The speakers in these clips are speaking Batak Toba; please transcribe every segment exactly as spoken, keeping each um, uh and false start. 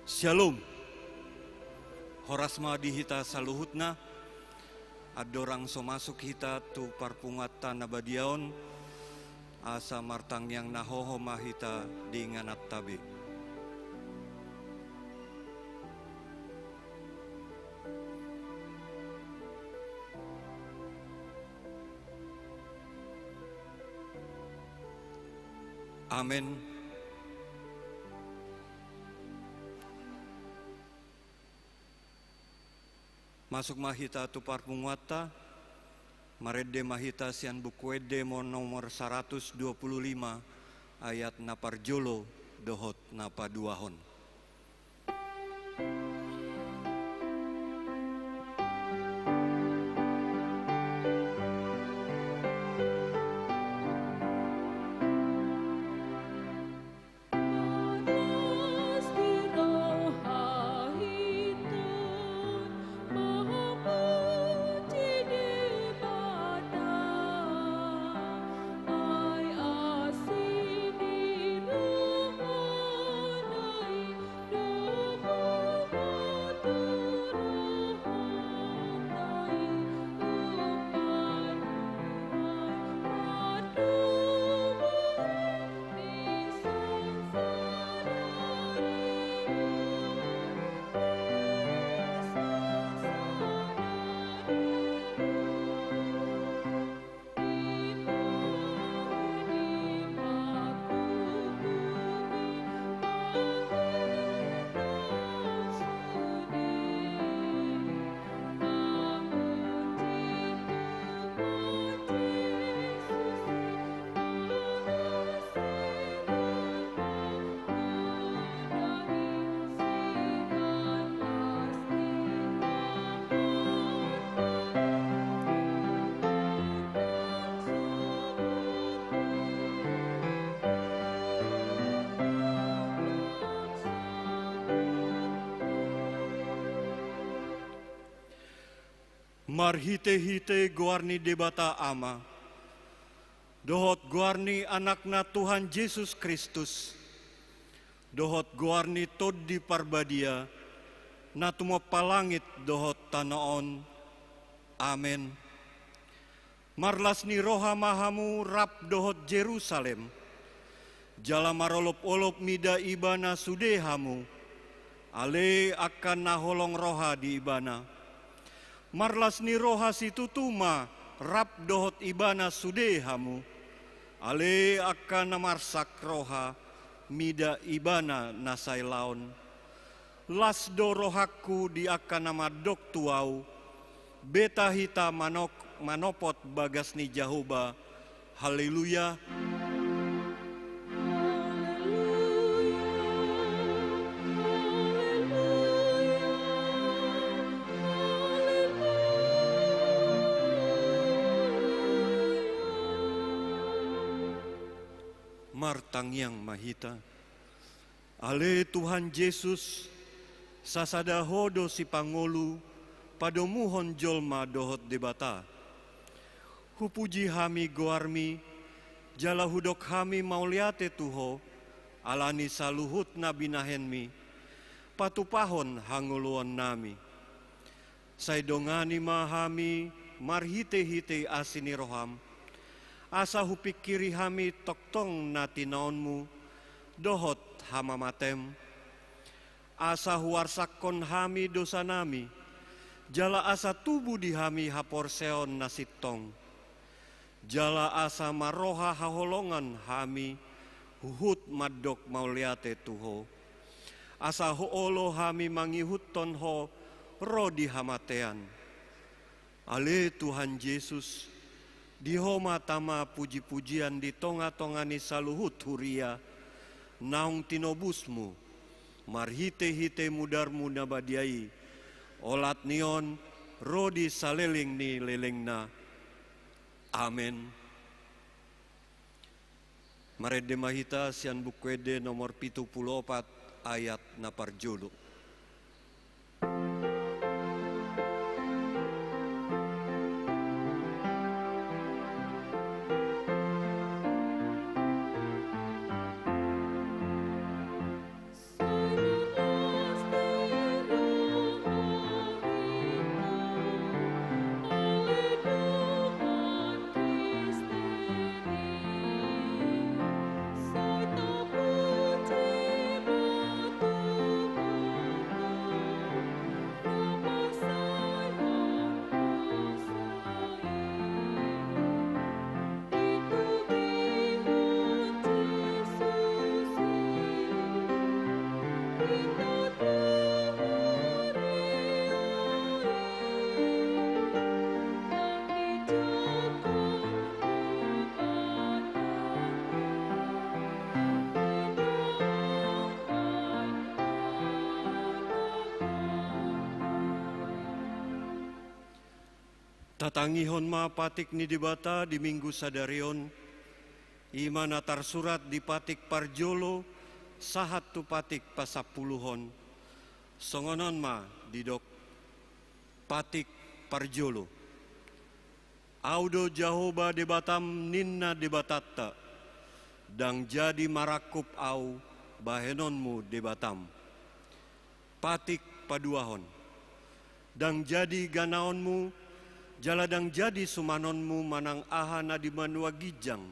Syalom. Horas ma di hita saluhutna. Andorang so masuk hita tu parpunguanta na badia on, asa martangiang na hoho ma hita di ingananta be. Amen. Masuk ma hita tu parpunguanta, marende ma hita sian Buku Ende mo nomor saratus dua pulu lima, ayat na parjolo dohot na paduahon. Marhitehite goar ni Debata Ama, dohot goar ni Anakna Tuhan Jesus Kristus, dohot goar ni Tondi Parbadia, na tumompa langit dohot tano on. Amen. Marlas ni roha ma hamu rap dohot Jerusalem, jala marolopolop mida ibana sude hamu, ale angka na holong roha di ibana. Marlas ni roha situtu ma rap dohot ibana sude hamu, ale angka na marsak roha mida ibana na sailaon. Las do rohangku di angka na mandok tu ahu, beta hita manok-, manopot bagas ni Jahowa. Haleluya. Martangiang ma hita. Ale Tuhan Jesus, sasada Ho do sipangolu padomuhon jolma dohot Debata. Hupuji hami goarmi, jala hudok hami mauliate tu Ho, ala ni saluhut na binahenmi, patupahon hangoluannami. Sai dongani ma hami marhitehite asi ni roham, asa hupingkiri hami tongtong na tinaonmu dohot hamamatem, asa huarsakkon hami dosanami, jala asa tubu di hami haporseaon na sintong. Jala asa marroha haholongan hami huhut mandok mauliate tu Ho. Asa olo hami mangihuthon Ho ro di hamatean. Ale Tuhan Jesus, di Ho ma tama pujipujian di tongatonga ni saluhut huria, naung tinobusmu, marhitehite mudarmu na badia i, olat ni on, ro di saleleng ni lelengna. Amen. Marende ma hita sian Buku Ende nomor pitu pulu opat, ayat na parjolo. Tatangihon ma patik ni Debata di Minggu sadari on, i ma na tarsurat di patik parjolo sahat tu patik pasampuluhon. Songon on ma didok patik parjolo. Au do Jahowa Debatam, ninna Debatanta, ndang jadi marangkup Au bahenonmu Debatam. Patik paduahon. Ndang jadi ganaonmu, jala ndang jadi sumanonmu manang aha na di banua ginjang,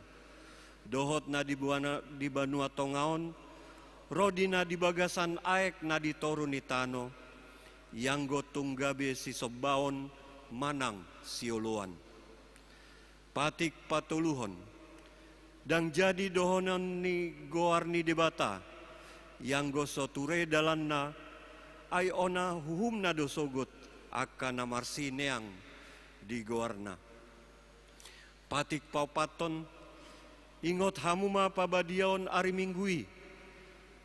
dohot na di buana-, di banua tonga on, ro di na di bagasan aek na di toru ni tano, ianggo tung gabe sisombaon manang sioloan. Patik patoluhon. Ndang jadi dohonon ni goar ni Debata, ianggo so ture dalanna, ai ona huhumna do sogot angka na marsineang di goarna. Patik paopathon. Ingot hamu ma pabadiaon ari Minggu i,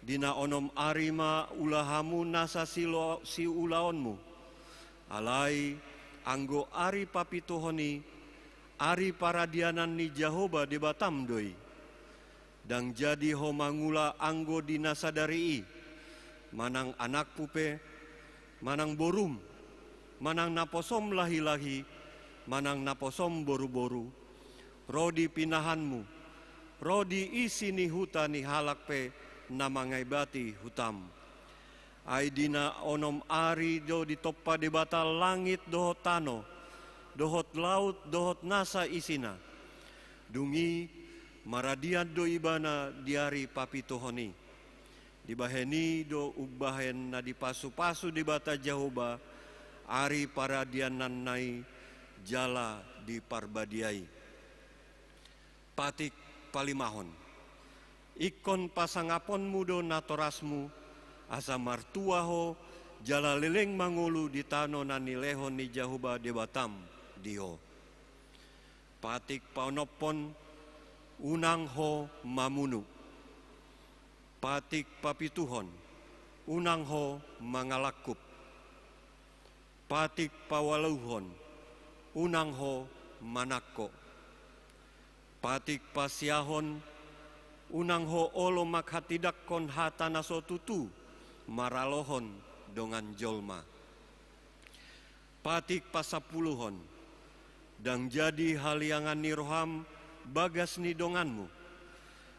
di na onom ari ma ula hamu nasa silo-, siulaonmu. Alai anggo ari papituhon i, ari paradianan ni Jahowa Debatam do i. Ndang jadi ho mangula anggo di na sadari i, manang anakmu pe, manang borum, manang naposom lahi-lahi, manang naposom boru-boru, ro di pinahanmu, ro di isi ni huta ni halak pe na mangaibati hutam. Ai di na onom ari do ditompa Debata langit dohot tano, dohot laut dohot nasa isina. Dung i maradian do Ibana di ari papituhon i. Dibahen i do umbahen na dipasu-pasu Debata Jahowa ari paradiananna i jala diparbadiai. Patik palimahon. Ingkon pasangaponmu do natorasmu, asa martua ho jala leleng mangolu di tano na nilehon ni Jahowa Debatam di ho. Patik paonomhon. Unang ho mamunu. Patik papituhon. Unang ho mangalangkup. Patik paualuhon. Unang ho manangko. Patik pasiahon. Unang ho olo manghatindanghon hata na so tutu maralohon dongan jolma. Patik pasampuluhon. Ndang jadi haliangan ni roham bagas ni donganmu.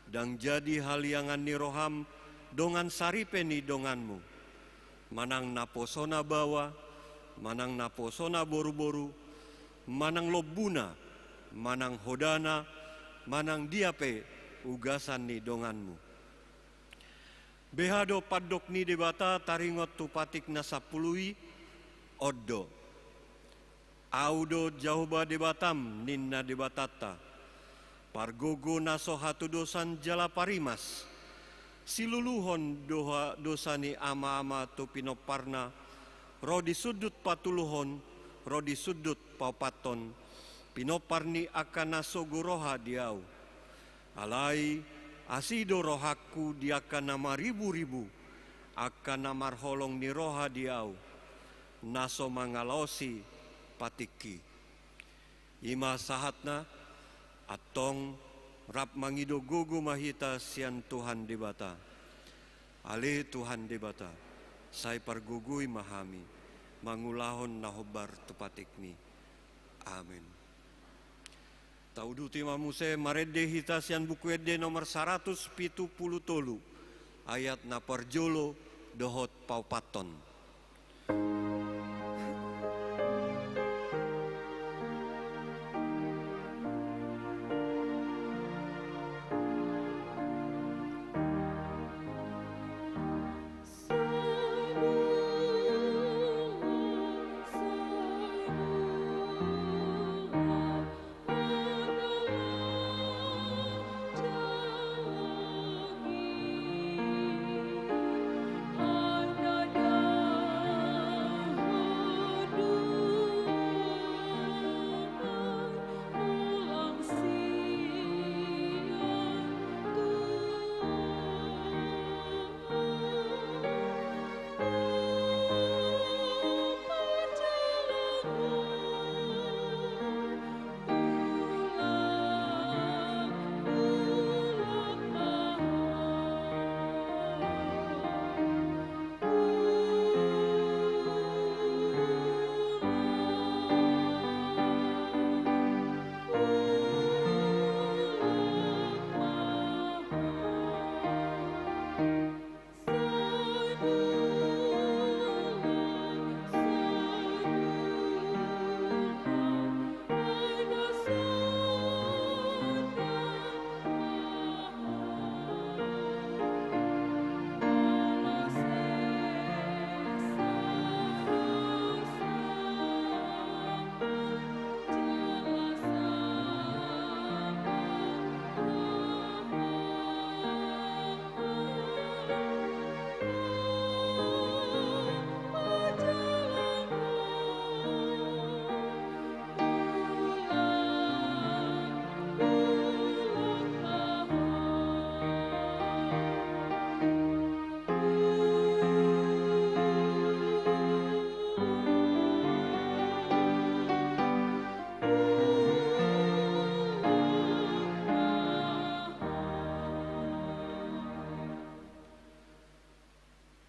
Ndang jadi haliangan ni roham dongan saripe ni donganmu. Manang naposona baoa, manang naposona boruboru, manang lombuna, manang hodana, manang dia pe ugasan ni donganmu. Beha do pandok ni Debata taringot tu patik na sampulu i? On do. Ahu do Jahowa Debatam, ninna Debatanta, pargogo na so hatudosan jala parimas. Siluluhon doha-, dosa ni amaama tu pinomparna, ro di sundut patoluhon, ro di sundut paopathon, pinompar ni angka na sogo roha di Ahu. Alai asi do rohangku di angka na mariburibu, angka na marholong ni roha di Ahu, na so mangalaosi patikki. I ma sahatna. Antong rap mangido gogo ma hita sian Tuhan Debata. Ale Tuhan Debata, sai pargogoi ma hami mangulahon na hombar tu patikmi. Amen. Tauduti ma muse, marende hita sian Buku Ende nomor saratus pitu pulu tolu, ayat na parjolo dohot paopathon.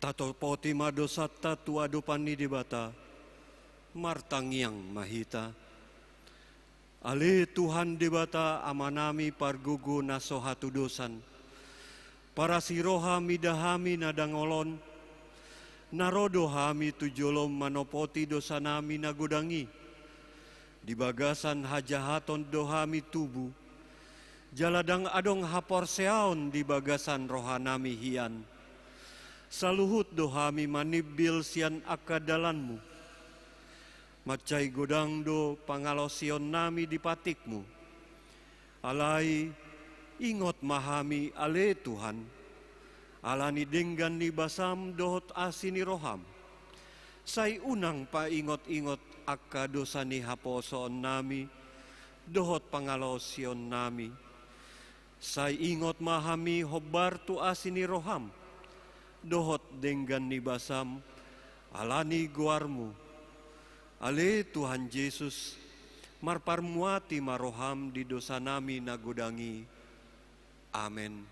Tatopoti ma dosanta tu adopan ni Debata. Martangiang ma hita. Ale Tuhan Debata Amanami pargogo na so hatudosan, parasi roha mida hami na dangol on, na ro do hami tu jolom manopoti dosanami na godang i. Di bagasan hajahaton do hami tubu, jala ndang adong haporseaon di bagasan rohanami hian. Saluhut do hami manimbil sian angka dalanmu. Mansai godang do pangalaosionnami di patikmu. Alai, ingot ma hami ale Tuhan, ala ni denggan ni basam dohot asi ni roham. Sai unang paingot-ingot angka dosa ni haposoonnami dohot pangalaosionnami. Sai ingot ma hami hombar tu asi ni roham dohot denggan ni basam, ala ni goarmu. Ale Tuhan Jesus, marparmuati ma roham di dosanami na godang i. Amen.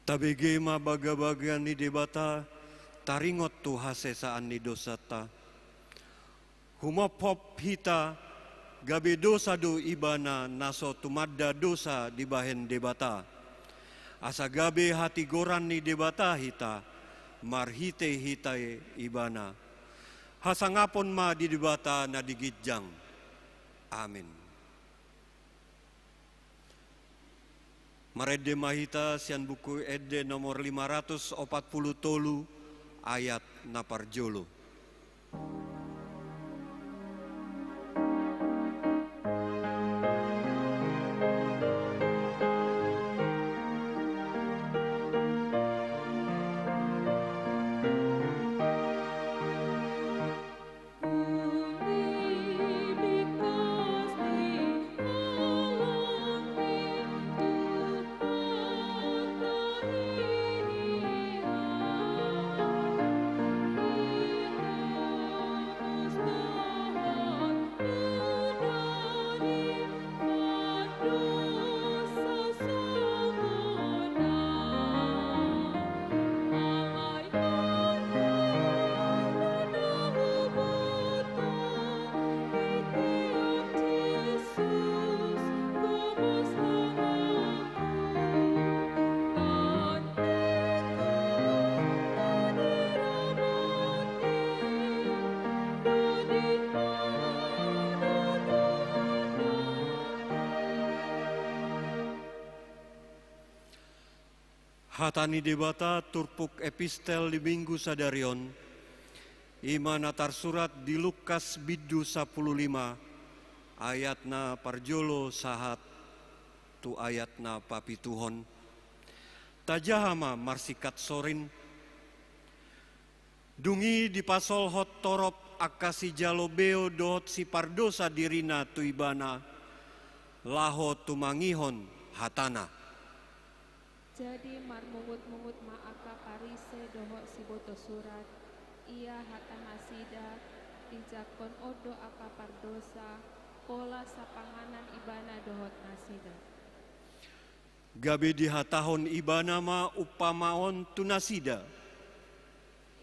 Tabege ma bagabaga ni Debata, taringot tu hasesaan ni dosanta. Humophop hita, gabe dosa do ibana na so tumanda dosa dibahen Debata. Asa gabe hatigoran ni Debata hita, marhite-hite ibana. Hasangapon ma di Debata na di ginjang. Amin. Marende ma hita sian Buku Ende nomor lima ratus opat pulu tolu, ayat na parjolo. Hata ni Debata turpuk epistel di Minggu sadari on, i ma na tarsurat di Lukas bindu sampulu lima, ayat na parjolo sahat tu ayat na papituhon. Tajaha ma marsingkat sorin. Dung i dipasolhot torop angka sijalo beo dohot sipardosa dirina tu Ibana, laho tumangihon hatana. Jadi marmungut-mungut ma angka Parise dohot siboto surat, ia hatanasida, dijangkon on do angka pardosa, pola sapanganan Ibana dohot nasida. Gabe dihatahon Ibana ma umpama on tu nasida.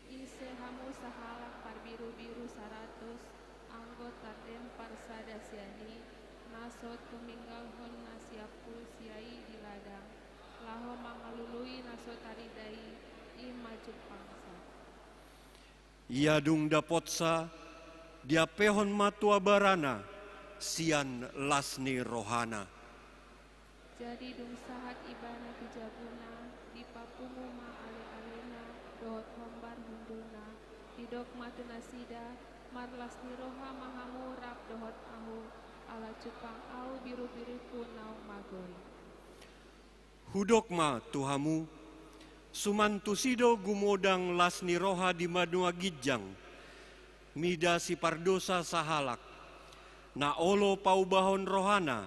Ise hamu sahalak parbirubiru saratus, anggo tardempar sada sian i, na so tuminggalhon na siampulsia i di ladang, laho mangalului na so tarida i, i ma jumpangsa. Ia dung dapotsa, diampehon ma tu abarana, sian las ni rohana. Jadi dung sahat ibana tu jabuna, dipapungu ma ale-alena dohot hombar hundulna, didok ma tu nasida: Marlas ni roha ma hamu rap dohot ahu, ala jumpang ahu birubiruku naung magori. Hudok ma tu hamu, suman tusi do gumodang las ni roha di banua ginjang, mida sipardosa sahalak, na olo paubahon rohana,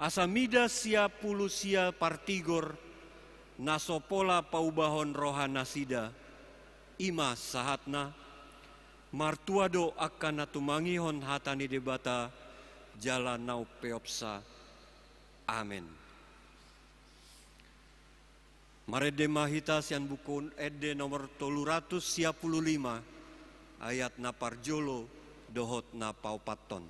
asa mida sia pulu sia partigor, na so pola paubahon rohanasida. I ma sahatna. Martua do angka na tumangihon hata ni Debata jala na umpeopsa. Amen. Marende ma hita sian Buku Ende nomor tolu ratus sia pulu lima, ayat na parjolo dohot na paopathon.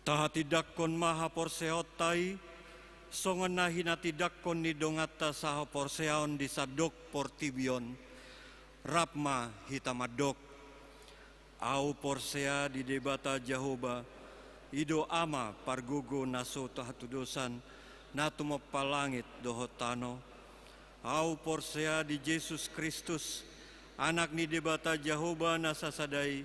Tahatindangkon ma haporseaonta i, songon na hinatindangkon ni donganta sahaporseaon di sandok portibi on. Rap ma hita mandok. Ahu porsea di Debata Jahowa, i do Ama pargogo na so hatudosan, na tumompa langit dohot tano. Ahu porsea di Jesus Kristus, Anak ni Debata Jahowa na sasada i,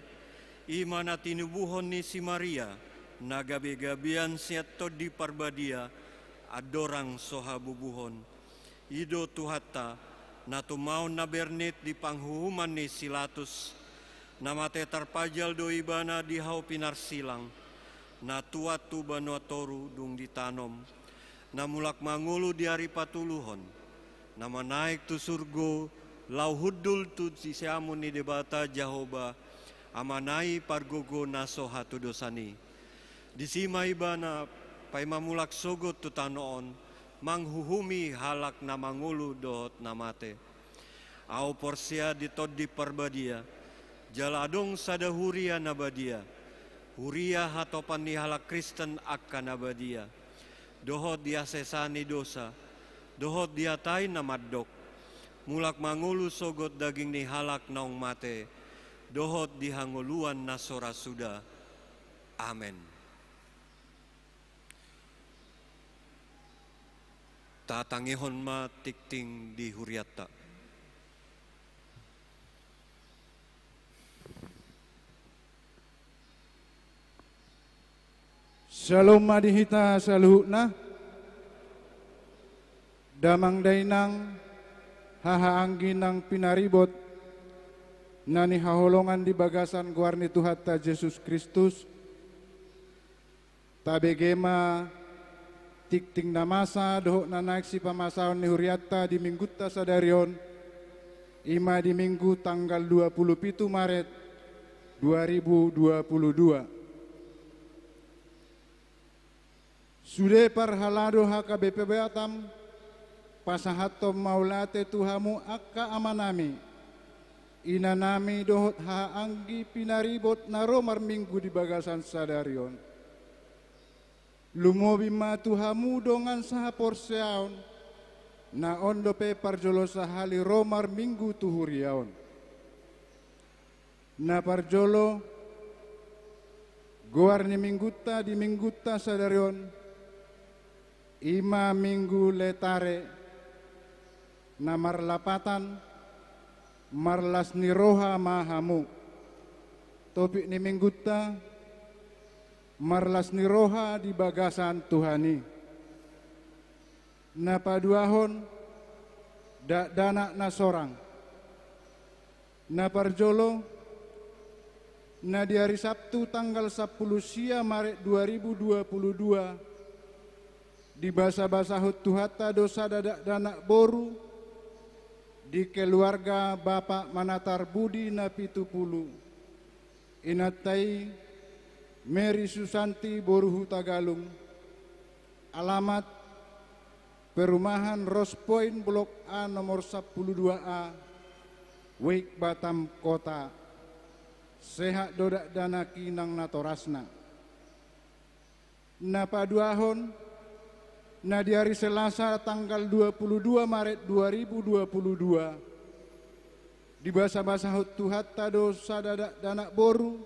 i ma na tinubuhon ni si Maria, na gabegabean sian Tondi Parbadia, andorang so habubuhon. I do Tuhanta, na tumaon na bernit di panghuhuman ni si Latus, Na mate tarpajal do ibana di hau pinarsilang, na tuat tu banua toru dung ditanom, na mulak mangolu di ari patuluhon, na manaek tu surgo, laho hundul tu siamun ni Debata Jahowa, Amana i pargogo na so hatudosan i. Disi ma ibana paima mulak sogot tu tano on, manghuhumi halak na mangolu dohot na mate. Ahu porsea di Tondi Parbadia, jala adong sada huria na badia, huria hatopan ni halak Kristen angka na badia, dohot di hasesaan ni dosa, dohot di hatai na mandok, mulak mangolu sogot daging ni halak naung mate, dohot di hangoluan na so ra suda. Amen. Tatangihon ma tingting di hurianta. Syalom ma di hita saluhutna. Damang dainang, haha anggi nang pinaribot, na nihaholongan di bagasan goar ni Tuhanta Jesus Kristus, tabege ma tingting na masa dohot na naeng sipamasaon ni hurianta di minggunta sadari on, i ma di Minggu tanggal dua puluh pitu Maret dua ribu dua puluh dua. Sude parhalado H K B P Batam, pasahathon mauliate tu hamu angka amanami, inanami dohot haha anggi pinaribot na ro marminggu di bagasan sadari on. Lumobi ma tu hamu dongan sahaporseaon, na on dope parjolo sahali ro marminggu tu huria on. Na parjolo, goar ni minggunta di minggunta sadari on, i ma Minggu Letare, na marlapatan, marlas ni roha ma hamu. Topik ni minggunta, marlas ni roha di bagasan Tuhan i. Na paduahon, dakdanak na sorang. Na parjolo, na di ari Sabtu tanggal sampulu sia Maret dua ribu dua puluh dua, dibasabasahon Tuhanta do sada dakdanak boru di keluarga Bapak Manatar Budi na pitu pulu. Inanta i Mary Susanti boru Hutagalung. Alamat perumahan Rose Point Blok A nomor sampulu dua A, Wijk Batam Kota. Sehat do dakdanak i nang natorasna. Na paduahon, na di ari Selasa tanggal dua puluh dua Maret dua ribu dua puluh dua, dibasabasahon Tuhanta do sada dakdanak boru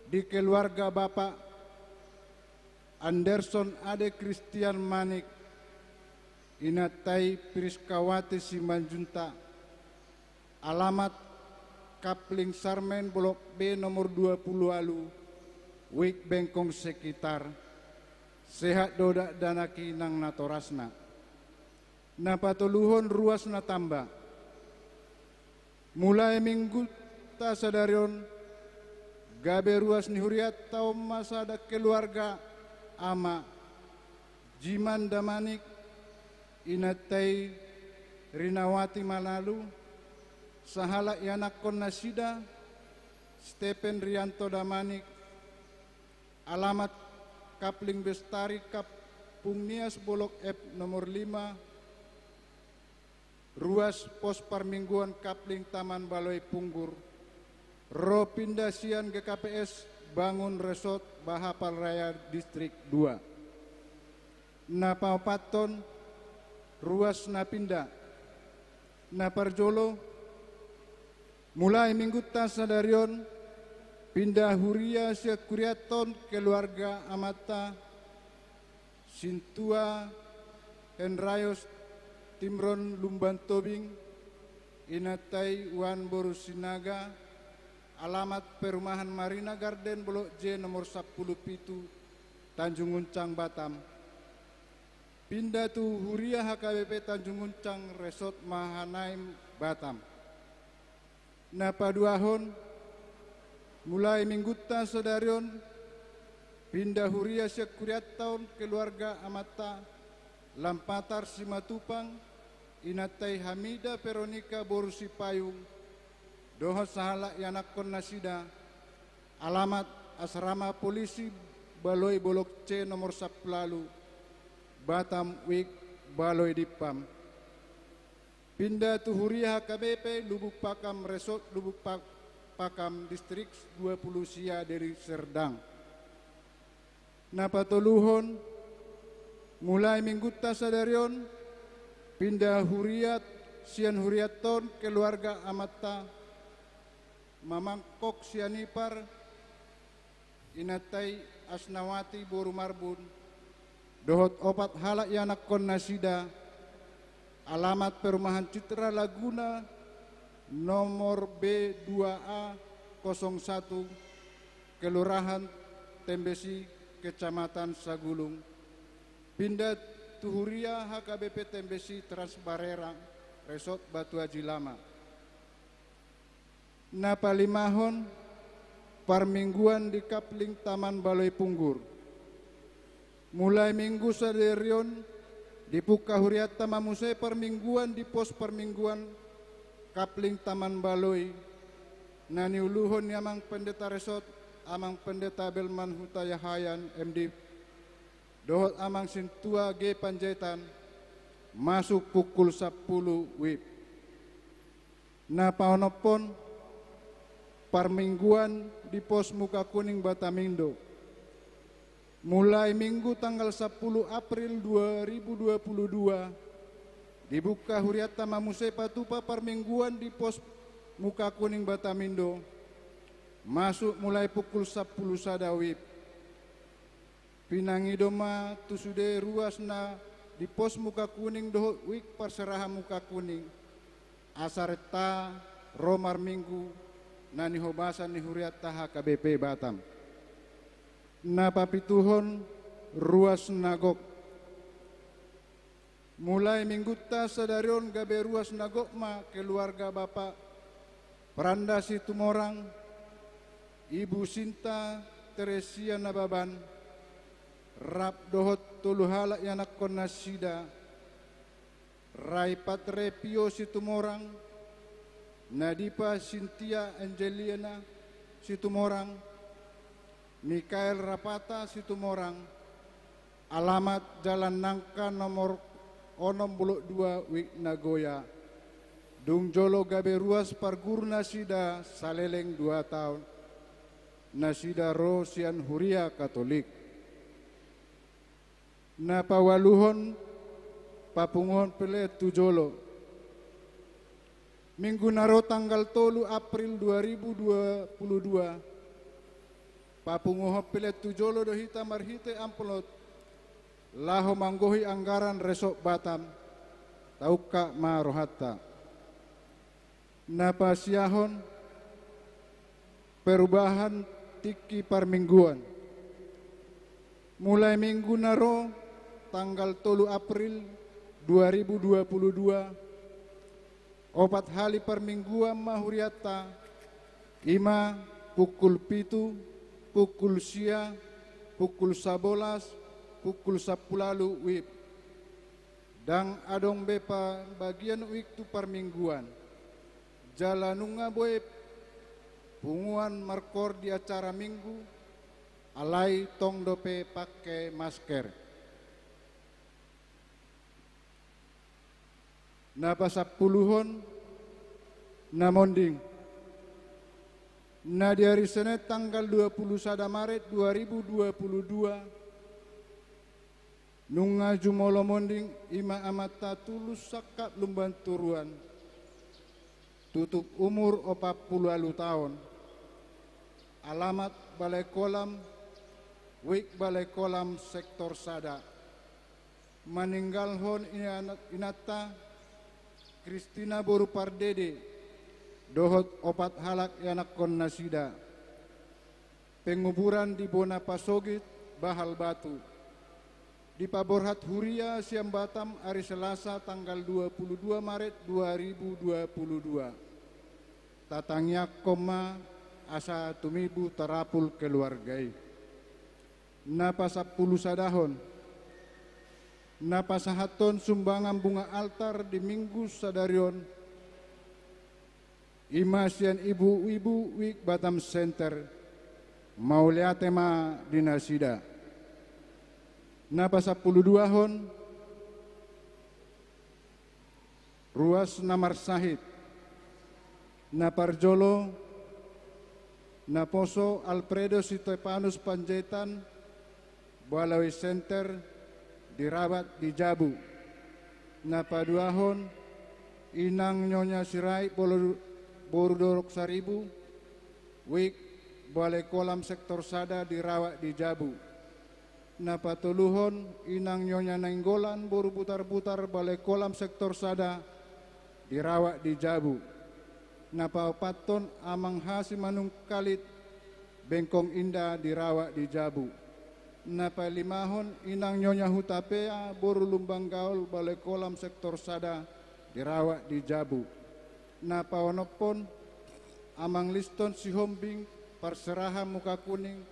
di keluarga Bapak Anderson Ade Christian Manik, inanta i Priskawati Simanjuntak. Alamat Kapling Sarmen Blok B nomor dua puluh ualu, Wijk Bengkong sekitar. Sehat do dakdanak i nang natorasna. Na patoluhon, ruas na tamba. Mulai minggunta sadari on, gabe ruas ni hurianta on ma sada keluarga, ama Jiman Damanik, inanta i Rinawati Manalu, sahalak ianakhon nasida, Stephen Rianto Damanik, alamat Kapling Bestari, Kampung Nias, Blok F nomor lima, ruas pos parmingguan Kapling Taman Baloi Punggur, ro pinda sian G K P S Bangun Resort Bahapal Raya Distrik dua. Na paopathon, ruas na pinda. Na parjolo, mulai minggunta sadari on, pinda huria sian hurianta on keluarga amanta, Sintua Henraios Timron Lumban Tobing, inanta i Wan boru Sinaga, alamat perumahan Marina Garden Blok J nomor sampulu pitu, Tanjung Uncang, Batam. Pinda tu huria H K B P Tanjung Uncang Resort Mahanaim, Batam. Na paduahon, Mulai minggunta sadari on, pinda huria sian hurianta on keluarga amanta Lampatar Simatupang, inanta i Hamida Veronika boru Sipayung, dohot sahalak ianakhon nasida, alamat asrama polisi Baloi Bolok C nomor sampulu ualu, Batam Wik, Baloi Dippam. Pinda tu huria H K B P Lubuk Pakam, Resort Lubuk Pa-, Pakam, Distrik dua pulu sia, Deli Serdang. Na patoluhon, mulai minggunta sadari on, pinda huria sian hurianta on keluarga amanta Mamangkok Sianipar, inanta i Asnawati boru Marbun, dohot opat halak ianakhon nasida, alamat Perumahan Citra Laguna, nomor B dua A kosong satu, Kelurahan Tembesi, Kecamatan Sagulung. Pinda tu huria H K B P Tembesi Transbarera, Resort Batu Aji Lama. Na palimahon, parmingguan di Kapling Taman Baloi Punggur. Mulai minggu sadari on, dipungka hurianta ma muse parmingguan di pos parmingguan Kapling Taman Baloi, na niuluhon ni Amang Pendeta Resort, Amang Pendeta Belman Hutahaean, M Div, dohot Amang Sintua G Panjaitan, masuk pukul sampulu wib. Na paonomhon, parmingguan di pos Muka Kuning Batamindo. Mulai minggu tanggal sampulu April dua ribu dua pulu dua, dibungka hurianta ma muse patupa parmingguan di pos Muka Kuning Batamindo, masuk mulai pukul sampulu sada wib. Pinangido ma tu sude ruas na di pos Muka Kuning dohot wik parserahan Muka Kuning, asa renta ro marminggu na nihobasan ni hurianta H K B P Batam. Na papituhon, ruas na gok. Mulai minggunta sadari on gabe ruas na gok ma keluarga Bapak Pranda Situmorang, Ibu Sinta Teresia Nababan, rap dohot tolu halak ianakhon nasida, Rai Patre Pio Situmorang, Nadipa Sintia Angelina Situmorang, Mikael Rapata Situmorang, alamat Jalan Nangka nomor onom bolok dua, Wik Nagoya. Dung jolo gabe ruas parguru nasida saleleng dua taon, nasida ro sian huria Katolik. Na paualuhon, papunguhon pelean tu jolo. Minggu na ro tanggal tolu April dua ribu dua puluh dua, papunguhon pelean tu jolo do hita marhite amplop, laho manggohi anggaran Resort Batam, taungkap ma rohanta. Na pasiahon, perubahan tingki parmingguan. Mulai minggu na ro, tanggal tolu April dua ribu dua puluh dua, opat hali parmingguan ma hurianta, i ma pukul pitu, pukul sia, pukul sabolas, pukul sampulu ualu wib. Ndang adong be pambagian wik tu parmingguan. Jala nunga boi punguan markoor di acara Minggu, alai tong dope pake masker. Na pasampuluhon, na monding. Na di ari Senin tanggal dua puluh sada Maret dua ribu dua puluh dua, nunga jumolo monding, i ma amanta Tulus Sangkap Lumban Toruan, tutup umur opat pulu ualu taon, alamat Balai Kolam, Wik Balai Kolam, Sektor Sada. Maninggalhon iana-, inanta Kristina boru Pardede dohot opat halak ianakhon nasida. Penguburan di Bona Pasogit, Bahal Batu. Dipaborhat huria sian Batam ari Selasa tanggal dua puluh dua Maret dua ribu dua puluh dua. Tatangiangkon ma asa tumibu tarapul keluarga i. Na pasampulu sadahon, na pasahathon sumbangan bunga altar di Minggu sadari on, i ma sian ibu-ibu Wik Batam Center, mauliate ma di nasida. Na pasampulu duahon, ruas na marsahit. Na parjolo, naposo Alfredo Sitepanus Panjaitan, Balawi Center, Dirawat di Jabu. Na paduahon, inang Nyonya Sirait boru, boru Dorok Saribu, Wik, Balai Kolam Sektor Sada, Dirawat di Jabu. Na patoluhon, inang Nyonya Nainggolan boru Butarbutar, Balai Kolam Sektor Sada, Dirawat di Jabu. Na paopathon, amang Hasi Manungkalit, Bengkong Indah, Dirawat di Jabu. Na palimahon, inang Nyonya Hutapea boru Lumban Gaol, Balai Kolam Sektor Sada, Dirawat di Jabu. Na paonomhon, amang Liston Sihombing, parserahan Muka Kuning,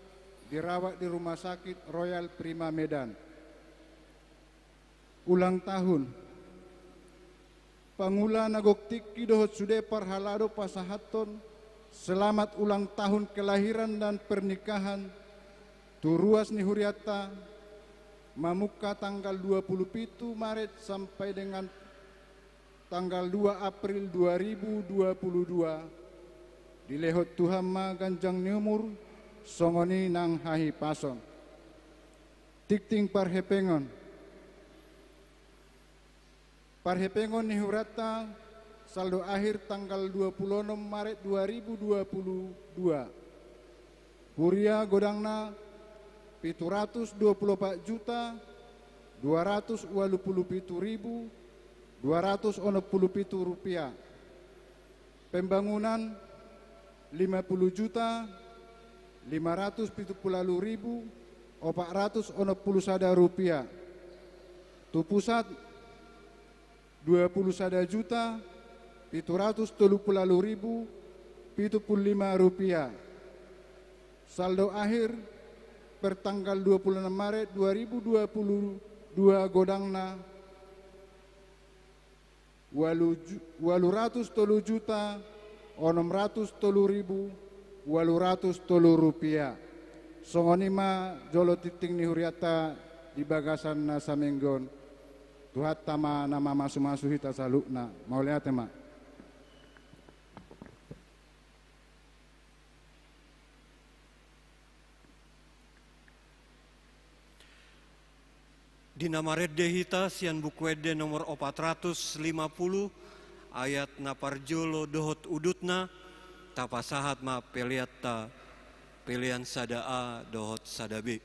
dirawat di Rumah Sakit Royal Prima Medan. Ulang tahun. Pangula na gok tingki dohot sude parhalado pasahathon selamat ulang tahun kelahiran dan pernikahan tu ruas ni hurianta, mamungka tanggal dua puluh pitu Maret sampai dengan tanggal dua April dua ribu dua puluh dua, dilehon Tuhan ma ganjang ni umur, songon i nang hahipason. Tingting parhepengon. Parhepengon ni hurianta, saldo akhir tanggal dua puluh onom Maret dua ribu dua puluh dua. Huria godangna pitu ratus dua puluh opat juta dua ratus ualu pulu pitu ribu dua ratus onom pulu pitu rupiah. Pembangunan lima puluh juta lima ratus pitu pulu ualu ribu opat ratus onom pulu sada rupiah. Tu pusat dua puluh sada juta pitu ratus tolu pulu ualu ribu pitu pulu lima rupiah. Saldo akhir per tanggal dua puluh enam Maret dua ribu dua puluh dua godangna ualu ju-, ualu ratus tolu juta onom ratus tolu ribu ualu ratus tolu rupiah. Songon i ma jolo tingting ni hurianta di bagasan na saminggu on. Tuhanta ma na mamasumasu hita saluhutna. Mauliate ma. Di na marende hita sian Buku Ende nomor opat ratus lima puluh, ayat na parjolo dohot udutna, tapasahat ma peleanta, pelean sada A dohot sada B.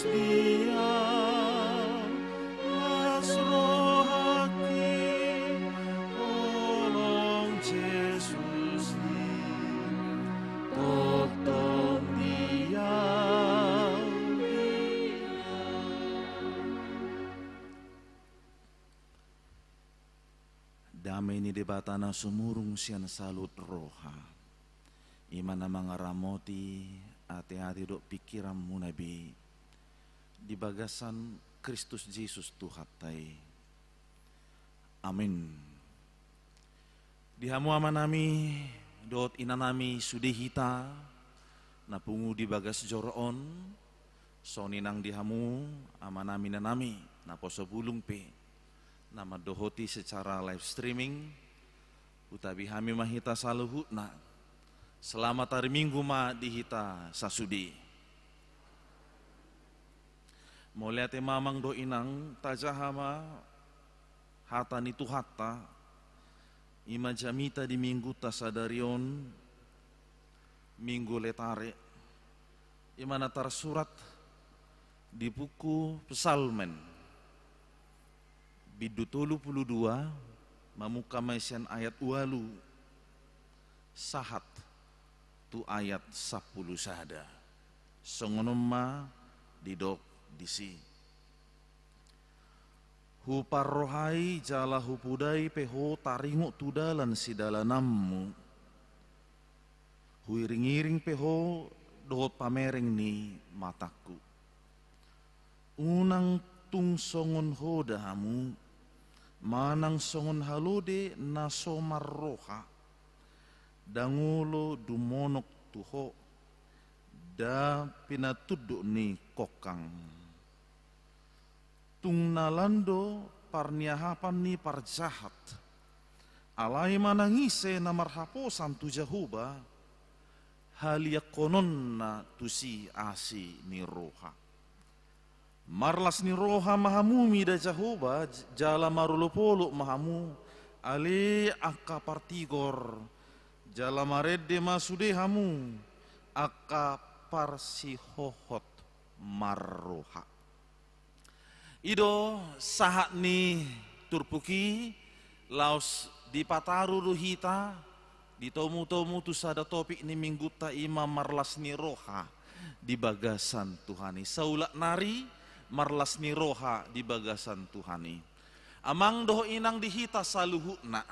Diam las rohangki, holong Jesus i, tongtong diam, diam. Dame ni Debata na sumurung sian saluhut roha, i ma na mangaramoti ateate dohot pingkiranmuna be di bagasan Kristus Jesus Tuhanta i. Amin. Di hamu amanami dohot inanami sude hita na pungu di bagas joro on, songon i nang di hamu amanami inanami na poso bulung pe na mandohoti secara live streaming, hutabi hami ma hita saluhutna. Selamat hari Minggu ma di hita sasude. Mauliate ma amang dohot inang, tajaha ma hata ni Tuhanta, i ma jamita di Minggunta sadari on, Minggu Letare, i ma na tarsurat di buku Psalmen, bindu tolu pulu dua, mamungka ma i sian ayat ualu sahat tu ayat sampulu sada. Songon on ma didok disi. Huparrohai jala hupudai pe ho taringot tu dalan sidalananmu. Huiringiring pe ho dohot pamereng ni matangku. Unang tung songon hoda hamu, manang songon halode na so marroha, ndang olo dumonok tu ho, nda pinatunduk ni kongkang. Tung na lan do parniahapan ni parjahat. Alai manang ise na marhaposan tu Jahowa, haliangkononna tusi asi ni roha. Marlas ni roha ma hamu mida Jahowa, j-, jala marolopolop ma hamu, ale angka partigor, jala marende ma sude hamu, angka parsihohot marroha. I do sahat ni turpuk i, laos dipataru do hita ditomutomu tu sada topik ni Minggunta, i ma marlas ni roha di bagasan Tuhan i. Saulak nari, marlas ni roha di bagasan Tuhan i. Amang dohot inang di hita saluhutna.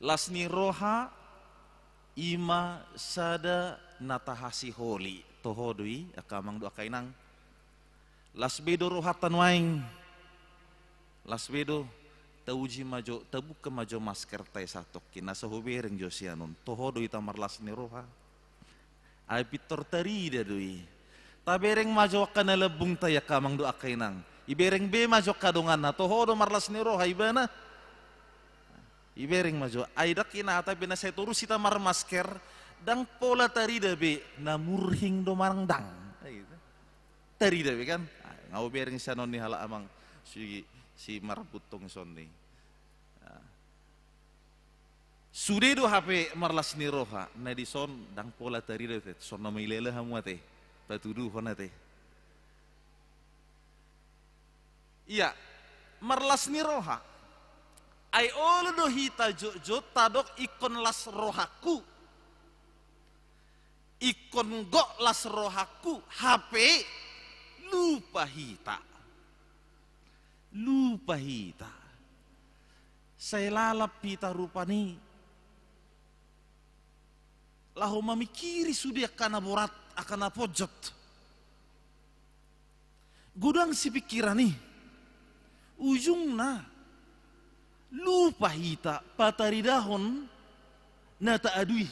Las ni roha i ma sada na tahasiholi. Toho do i, angka amang dohot angka inang. Las be do rohanta nuaeng. Las be do, tauji ma jo, tabuka ma jo maskerta i satongkin, asa hubereng jo sian on. Toho do hita marlas ni roha. Ai pintor tarida do i. Tabereng ma jo angka na lambungta i, angka amang dohot angka inang. Ibereng be ma jo angka donganna, toho do marlas ni roha ibana. Ibereng ma jo. Ai ndang hita be na sai torus hita marmasker, ndang pola tarida be na murhing do manang ndang. Ai, tarida be kan? Ai, nga hubereng sian on ni halak amang si, si marbutong sonni. Ah. Sude do hape marlas ni roha, na dison ndang pola tarida, ate, songon na mailala hamu, ate, patuduhon, ate. Ia, marlas ni roha. Ai olo do hita jotjot tadok ingkon las rohangku. Ingkon gok las rohangku, hape lupa hita. Lupa hita. Sai lalap hita rupani laho mamingkiri sude angka na borat, angka na ponjot. Godang sipingkiran i. Ujungna lupa hita pataridahon na taadu i.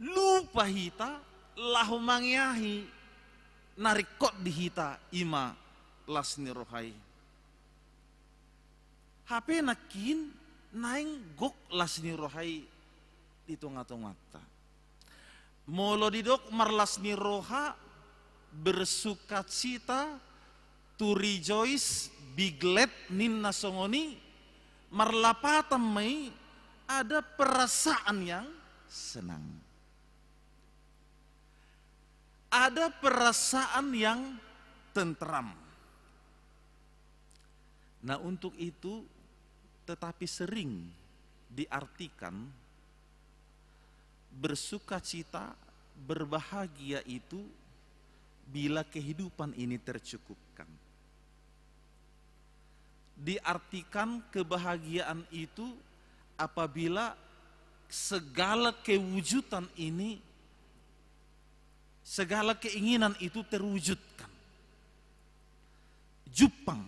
Lupa hita laho mangeahi na ringkot di hita, i ma las ni roha i. Hape nangkin naeng gok las ni roha i di tongatonganta. Molo didok marlas ni roha, bersukacita, to rejoice, be glad, ninna songon i, marlapatan ma i, ada perasaan yang senang. ada perasaan yang tentram. Nah, untuk itu, tetapi sering diartikan bersukacita, berbahagia itu bila kehidupan ini tercukupkan. Diartikan kebahagiaan itu apabila segala kewujudan ini, segala keinginan itu terwujudkan. Jumpang,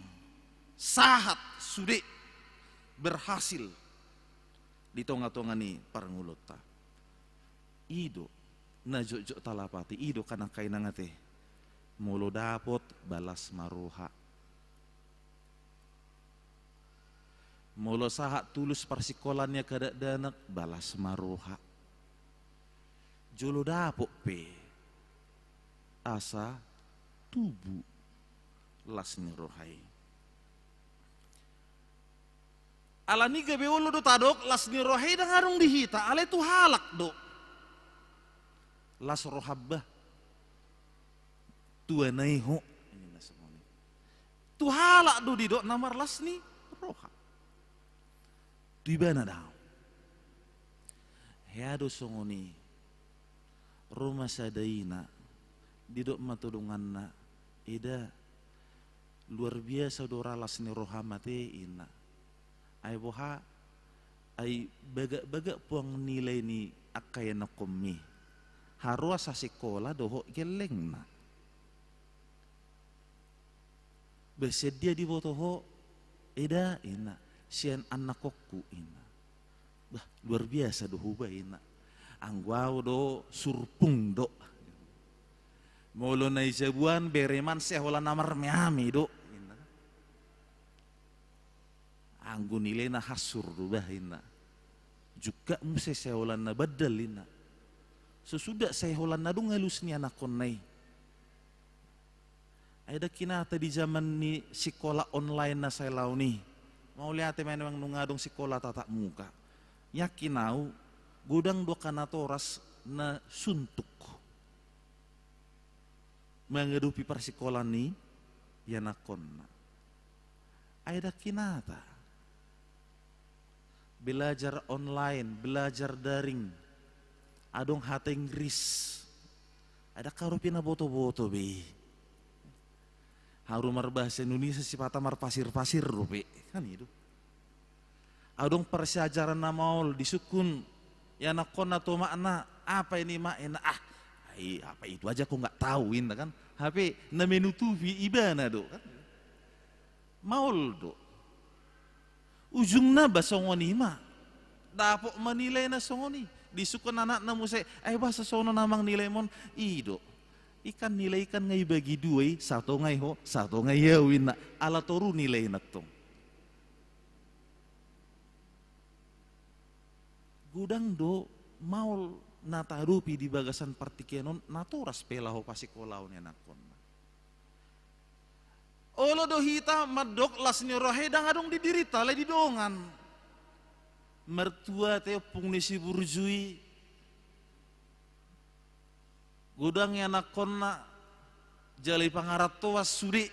sahat, sude, berhasil di tonga-tonga ni parngoluonta. I do na jotjot talapati, i do angka inang ate. Molo dapot, balas ma roha. Molo sahat tulus parsikolaan ni angka dakdanak, balas ma roha. Jolo dapot pe, asa tubu las ni roha i. Alani gabe olo do tadok las ni roha i ndang adong di hita, alai tu halak do. Las roham bah. Tuana i ho. Tu halak do didok na marlas ni roha. Tu ibana dao. Hea do songon i. Ro ma sada ina, didok ma tu donganna, eda, luar biasa do ra las ni roham ate, inna. Ai boha, ai bagak-bagak puang nilai ni angka ianakkonmi. Haroa sasikola dohot gellengna. Bah, sian dia diboto ho, eda, inna, sian anakkonku, inna. Bah, luar biasa do huba, inna. Anggo au do surpung do. Molo na i jabuan bereman seholan na marmeami do, inna. Anggo nilaina hansur do bah, inna. Jungkak muse seholan na bandal, inna. Sesuda seholan na dung alus ni anakkonna i. Ai ndang hinata di zaman ni sikola online na sai laon i. Mauliate ma nian nunga adong sikola tatap muka. Yakin au, godang do angka natoras na suntuk mangadopi parsikolaan ni ianakkonna. Ai ndang hinata. Belajar online, belajar daring. Adong hata Inggris. Ai ndang haru pe na boto-boto be. Haru marbahasa Indonesia sipata marpasir-pasir dope. Kan i do. Adong parsiajaran na maol disungkun ianakkonna tu omakna, apa ini mak, inna, ah, ai, apa itu aja kok nggak tahu, inna kan. Hape na menutupi ibana do kan. Maol do. Ujungna bah songon i ma. Dapot ma nilai na songon i. Disungkun anakna muse, ai boasa songon on amang nilaimon? I do. Ikan nilai ikan nga ibagi dua i, satonga i ho, satonga i au, inna. Ala toru nilaina tong. Godang do maol na taadopi di bagasan partingkian on, natoras pe laho pasikolaon ianakkonna. Olo do hita mandok las ni roha i ndang adong di dirinta, alai di dongan. Martua ate, ompung ni si burju i. Godang ianakkonna, jala ipangarantoan sude,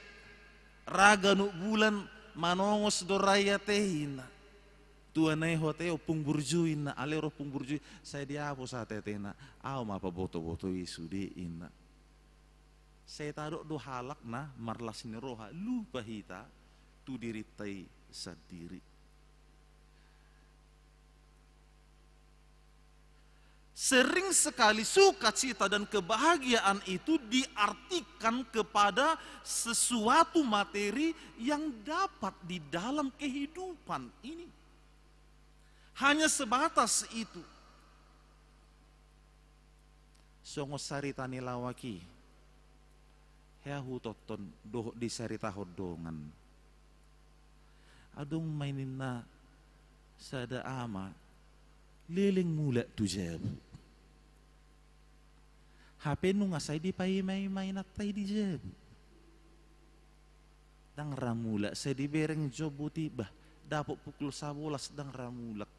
ra ganup bulan, manongos do ra i ate, inna. Tuana i ho ate, ompung burju i, inna, alai ro ompung burju i, sai diapos ate, atena, au ma paboto-boto i sude, inna. Sai tadok do halak na marlas ni roha, lupa hita tu dirinta i sandiri. Sering sekali sukacita dan kebahagiaan itu diartikan kepada sesuatu materi yang dapat di dalam kehidupan ini. Hanya sebatas itu. Songon sarita ni lawak i. Hea hutonton dohot disaritahon dongan. Adong ma ninna sada ama, leleng mulak tu jabu. Hape nunga sai dipaima-ima inanta i di jabu. Ndang ra mulak, sai dibereng jombut i, bah, dapot pukul sabolas ndang ra mulak.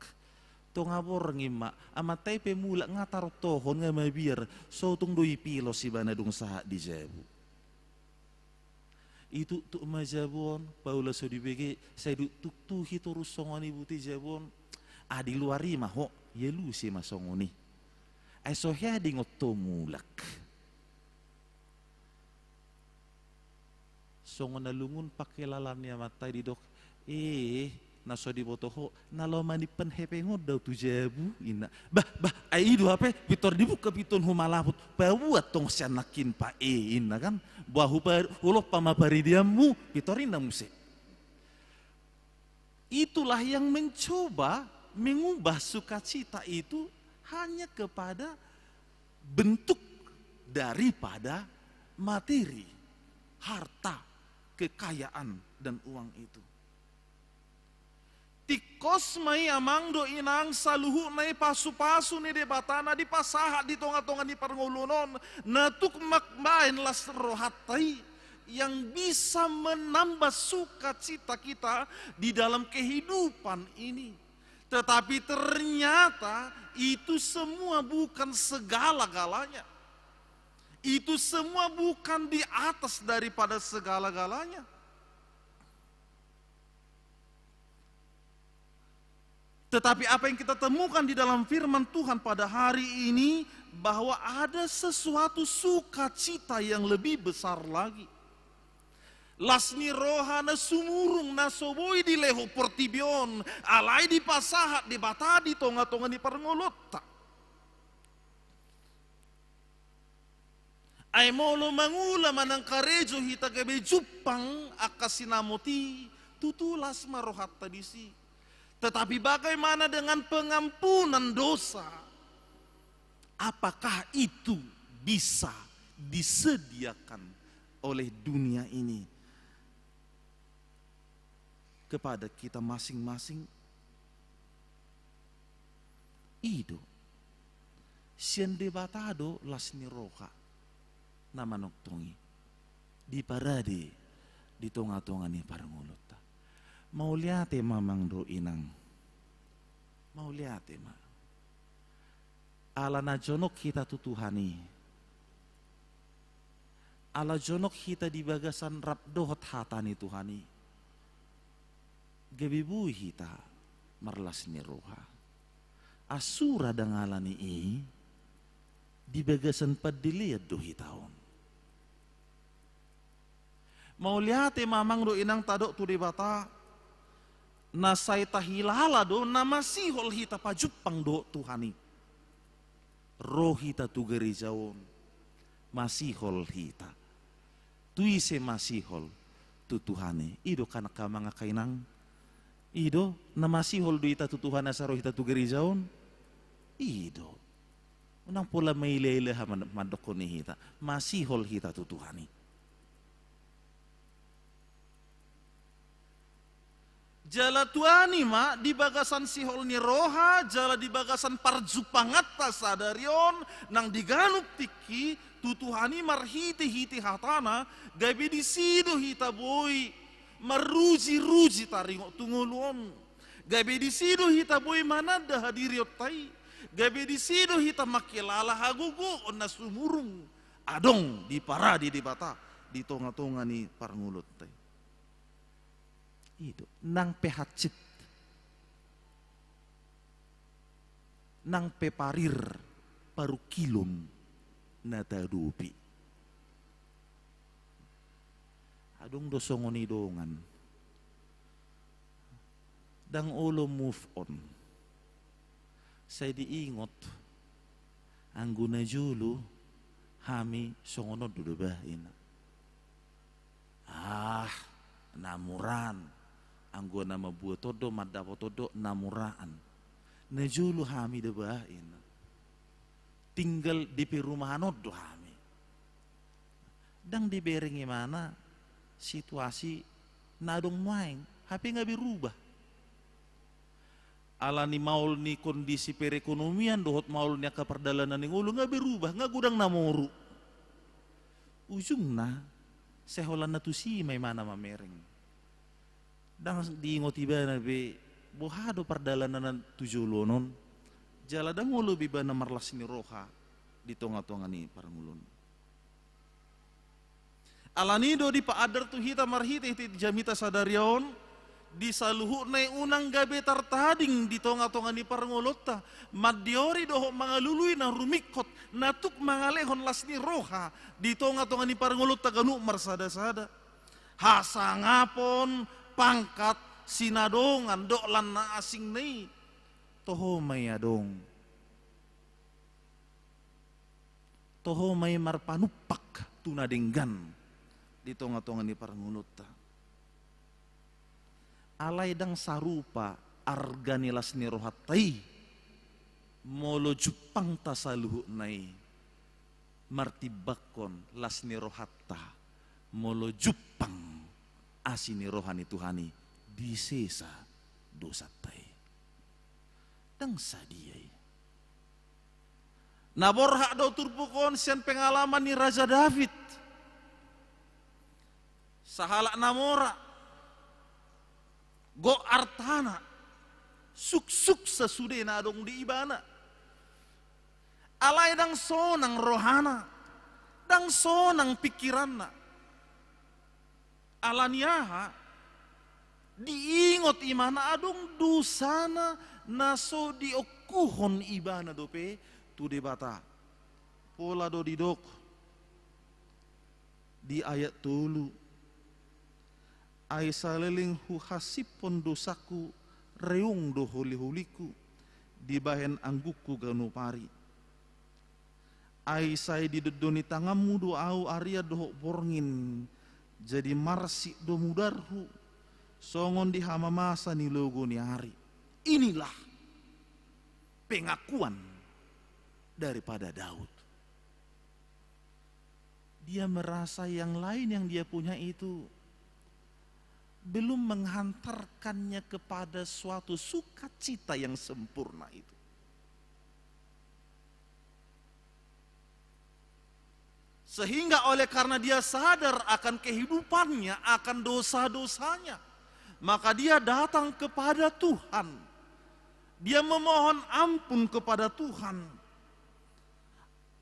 Tonga borngin ma, amanta i pe mulak nga tarontohon nga mabiar, so tung do ipilos ibana dung sahat di jabu. Ituktuk ma jabu on, paula so dibege, sai dituktuhi torus songon i bute jabu on. Ah, di luar i ma ho, ialuse ma songon i. Ai so hea diingot ho mulak. Songon na lungun pangkilalaan ni amanta i didok, eh, na so diboto ho, na laho manimpan hepeng on do au tu jabu, inna. Bah, bah, ai i do hape, pintor dibuka pintu on humalaput, paboa tong sian nangkin pa, eh, inna kan. Boha hupa-, hulompa ma paridianmu, pintor inna muse. Itulah yang mencoba mengubah sukacita itu hanya kepada bentuk daripada materi, harta, kekayaan, dan uang itu. Tingkos ma i amang dohot inang, saluhutna i pasupasu ni Debata na dipasahat di tongatonga ni parngoluon on, na tuk mambahen las rohanta i, yang bisa menambah sukacita kita di dalam kehidupan ini. Tetapi ternyata itu semua bukan segala-galanya. Itu semua bukan di atas daripada segala-galanya. Tetapi apa yang kita temukan di dalam firman Tuhan pada hari ini, bahwa ada sesuatu sukacita yang lebih besar lagi. Las ni roha na sumurung na so boi dilehon portibi on, alai dipasahat Debata di tongatonga ni parngoluonta. Ai molo mangula manang karejo hita gabe jumpang angka sinamot i, tutu las ma rohanta disi. Tetapi bagaimana dengan pengampunan dosa? Apakah itu bisa disediakan oleh dunia ini kepada kita masing-masing? I do. Sian Debata do las ni roha na manongtong i diparade di tongatonga ni parngoluonta. Mauliate ma amang dohot inang. Mauliate ma. Ala na jonok hita tu Tuhan i. Ala jonok hita di bagasan rap dohot hata ni Tuhan i. Gabe boi hita marlas ni roha. Ai sura ndang ala ni i, di bagasan pandelean do hita on. Mauliate ma amang dohot inang tadok tu Debata, na sai tahilala do na masihol hita pajumpang dohot Tuhan i. Ro hita tu gareja on, masihol hita. Tu ise masihol? Tu Tuhan i. I do kan angka amang angka inang. I do, na masihol do hita tu Tuhan asa ro hita tu gareja on? I do. Unang pola maileale aha man-, mandokkon i hita. Masihol hita tu Tuhan i. Jala tuani ma di bagasan sihol ni roha, jala di bagasan parjumpanganta sadari on, nang di ganup tingki, tu Tuhan i marhitehite hatana, gabe disi do hita boi marujiruji taringot tu ngolu on. Gabe disi do hita boi mananda hadirionta i. Gabe disi do hita mangkilala hagogoon na sumurung adong diparade Debata di tongatonga ni parngoluonta i. I do, nang pe hansit, nang pe parir parungkilon na taadopi. Adong do songon i dongan. Ndang olo move on. Sai diingot, anggo najolo hami songon on do da bah, inna. Ah, na muraan. Anggo na mambuat on do, mandapot on do, na muraan. Najolo hami da bah, inna. Tinggal di perumahan on do hami. Ndang dibereng ibana situasi na adong nuaeng, hape nga berubah. Ala ni maol ni kondisi perekonomian dohot maol ni angka pardalanan ni ngolu nga berubah, nga godang na moru. Ujungna, sai holan na tusi ma ibana mamereng. Ndang diingot ibana be, boha do pardalanan tu jolo on. Jala ndang olo be ibana marlas ni roha di tonga-tonga ni parngoluon. Alani do dipaandar tu hita marhite-hite jamita sadari on, di saluhutna i unang gabe tartading di tonga-tonga ni parngoluonta, mandiori dohot mangalului na rumingkot, na tuk mangalehon las ni roha di tonga-tonga ni parngoluonta ganup marsada-sada. Hasangapon, pangkat, sinadongan, dohot lan na asing na i, toho ma i adong. Toho ma i marpanumpak tu na denggan di tonga-tonga ni parngoluonta. Alai ndang sarupa arga ni las ni rohanta i, molo jumpangta saluhutna i martimbangkon las ni rohanta, molo jumpang asi ni roha ni Tuhan i di sesa dosanta i. Ndang sadia i. Na borhat do turpuk on sian pengalaman ni Raja David. Sahalak na mora, gok artana, suksuk sasude na adong di ibana. Alai ndang sonang rohana, ndang sonang pingkiranna. Alani aha? Diingot ibana adong dosana na so diongkuhon ibana dope tu Debata. Pola do didok di ayat tolu: Ai saleleng huhasipkon dosangku, reong do holi-holingku dibahen anggukku ganup ari. Ai sai didondoni tanganmu do ahu arian dohot borngin, jadi marsik do mudarhu songon di hamamasa ni logo ni ari. Inilah pengakuan daripada Daud. Dia merasa yang lain yang dia punya itu belum menghantarkannya kepada suatu sukacita yang sempurna itu. Sehingga oleh karena dia sadar akan kehidupannya, akan dosa-dosanya, maka dia datang kepada Tuhan. Dia memohon ampun kepada Tuhan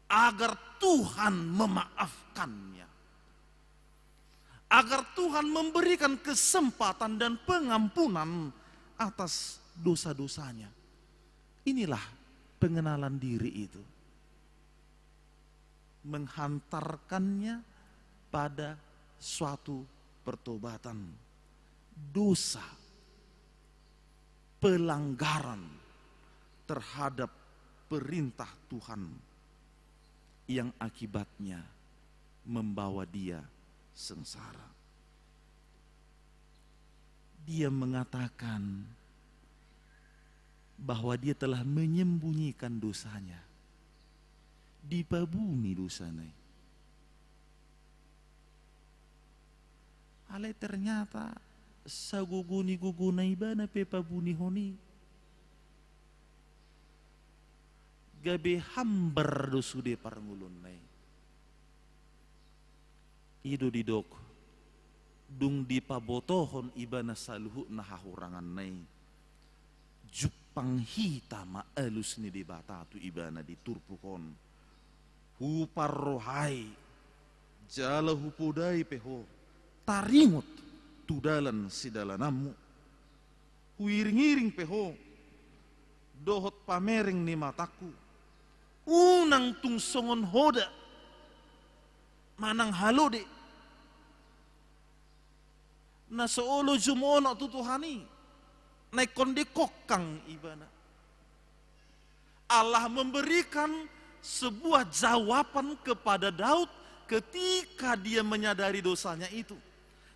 agar Tuhan memaafkannya, agar Tuhan memberikan kesempatan dan pengampunan atas dosa-dosanya. Inilah pengenalan diri itu, menghantarkannya pada suatu pertobatan. Dosa, pelanggaran terhadap perintah Tuhan yang akibatnya membawa dia sengsara. Dia mengatakan bahwa dia telah menyembunyikan dosanya. Dipabuni dosana i. Alai ternyata sagogo ni gogona ibana pe pabunihon i. Gabe hambar do sude parngoluonna i. I do didok, dung dipabotohon ibana saluhutna hahuranganna i, jumpang hita ma alus ni Debata tu ibana di turpuk on. Huparrohai jala hupodai pe ho, taringot tu dalan sidalananmu. Huiring-iring pe ho dohot pamereng ni matangku. Unang tung songon hoda manang halode na so olo jumonok tu Tuhan i, na ingkon dikongkang ibana. Allah memberikan sebuah jawaban kepada Daud ketika dia menyadari dosanya itu.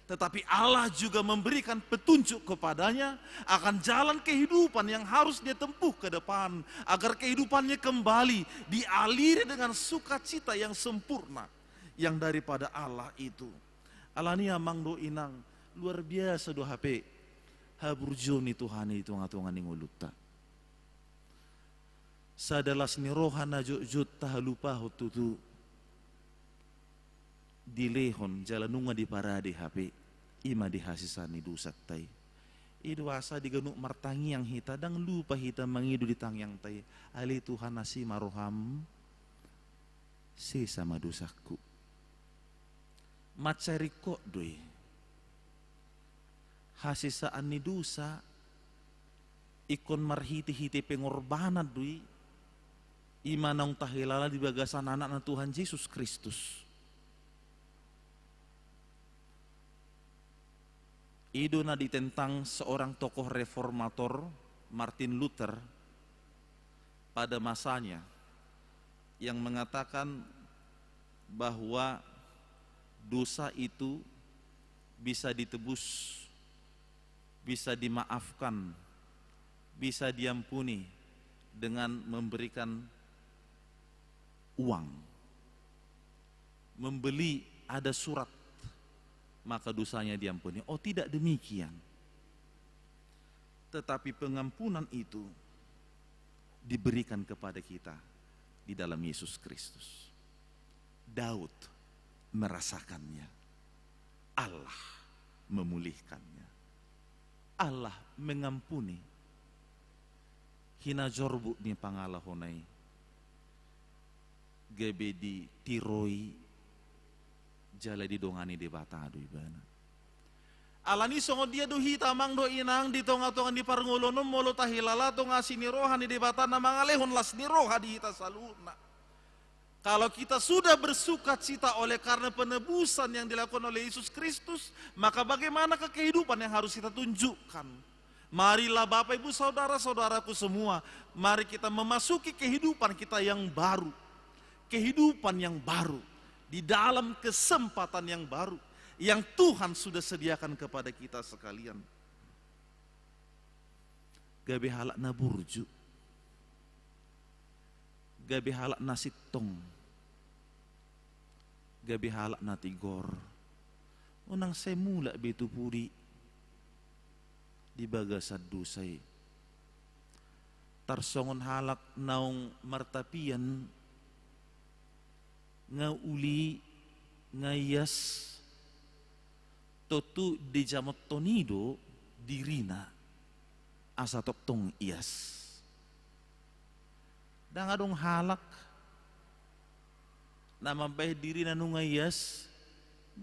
Tetapi Allah juga memberikan petunjuk kepadanya akan jalan kehidupan yang harus dia tempuh ke depan, agar kehidupannya kembali dialiri dengan sukacita yang sempurna yang daripada Allah itu. Alani i, amang dohot inang, luar biasa do hape haburjuon ni Tuhan i di tonga-tonga ni ngolunta. Sada las ni roha na jotjot tahalupahon tutu, dilehon jala nunga diparade hape, i ma di hasesaan ni dosanta i. I do asa di ganup martangiang hita, ndang lupa hita mangido di tangiangta i, ale Tuhan, asi ma roham, sesa ma dosangku. Mansai ringkot do i. Hasesaan ni dosa ingkon marhitehite pengorbanan do i, i ma naung tahilala di bagasan Anakna Tuhan Jesus Kristus. I do na ditentang seorang tokoh reformator, Martin Luther, pada masanya, yang mengatakan bahwa dosa itu bisa ditebus, bisa dimaafkan, bisa diampuni dengan memberikan uang. Membeli ada surat, maka dosanya diampuni. Oh, tidak demikian. Tetapi pengampunan itu diberikan kepada kita di dalam Yesus Kristus. Daud merasakannya. Allah memulihkannya. Allah mengampuni hinajorbut ni pangalahona i. Gabe ditiroi jala didongani Debata do ibana. Alani songon dia do hita, amang dohot inang, di tonga-tonga ni parngoluon on, molo tahilala tong asi ni roha ni Debata na mangalehon las ni roha di hita saluhutna. Kalau kita sudah bersukacita oleh karena penebusan yang dilakukan oleh Yesus Kristus, maka bagaimanakah kehidupan yang harus kita tunjukkan? Marilah Bapak, Ibu, saudara-saudaraku semua, mari kita memasuki kehidupan kita yang baru. Kehidupan yang baru di dalam kesempatan yang baru yang Tuhan sudah sediakan kepada kita sekalian. Gabe halak na burju, gabe halak na sintong, gabe halak na tigor. Unang sai mulak be tu pudi di bagasan dosa i. Tarsongon halak naung martapian, nga uli, nga ias, tontu dijamothon i do dirina asa tongtong ias. Ndang adong halak na mambahen dirina nunga ias,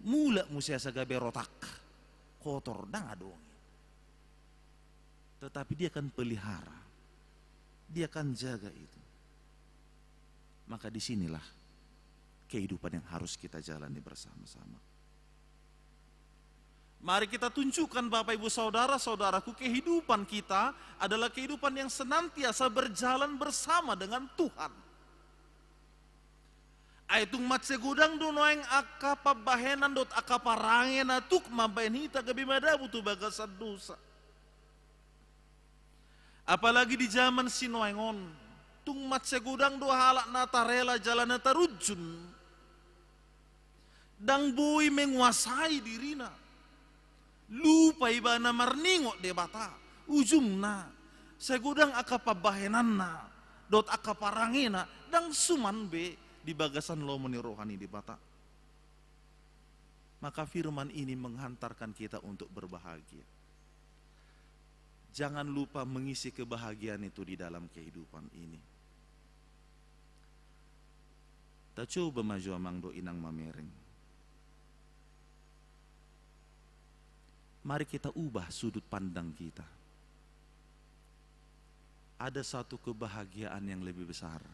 mulak muse asa gabe rotak, kotor, ndang adong. Tetapi dia akan pelihara, dia akan jaga itu. Maka disinilah kehidupan yang harus kita jalani bersama-sama. Mari kita tunjukkan, Bapak, Ibu, saudara-saudaraku, kehidupan kita adalah kehidupan yang senantiasa berjalan bersama dengan Tuhan. Ai tung mansai godang do nuaeng angka pambahenan dohot angka parange na tuk mambahen hita gabe madabu tu bagasan dosa. Apalagi di jaman sinuaeng on, tung mansai godang do halak na tarela jala na tarunjun. Ndang boi menguasai dirina. Lupa ibana marningot Debata. Ujungna, sai godang angka pambahenanna dohot angka parangena, ndang suman be di bagasan lomo ni roha ni Debata. Maka firman ini menghantarkan kita untuk berbahagia. Jangan lupa mengisi kebahagiaan itu di dalam kehidupan ini. Tacoba ma jo, amang dohot inang, mamereng. Mari kita ubah sudut pandang kita. Ada satu kebahagiaan yang lebih besar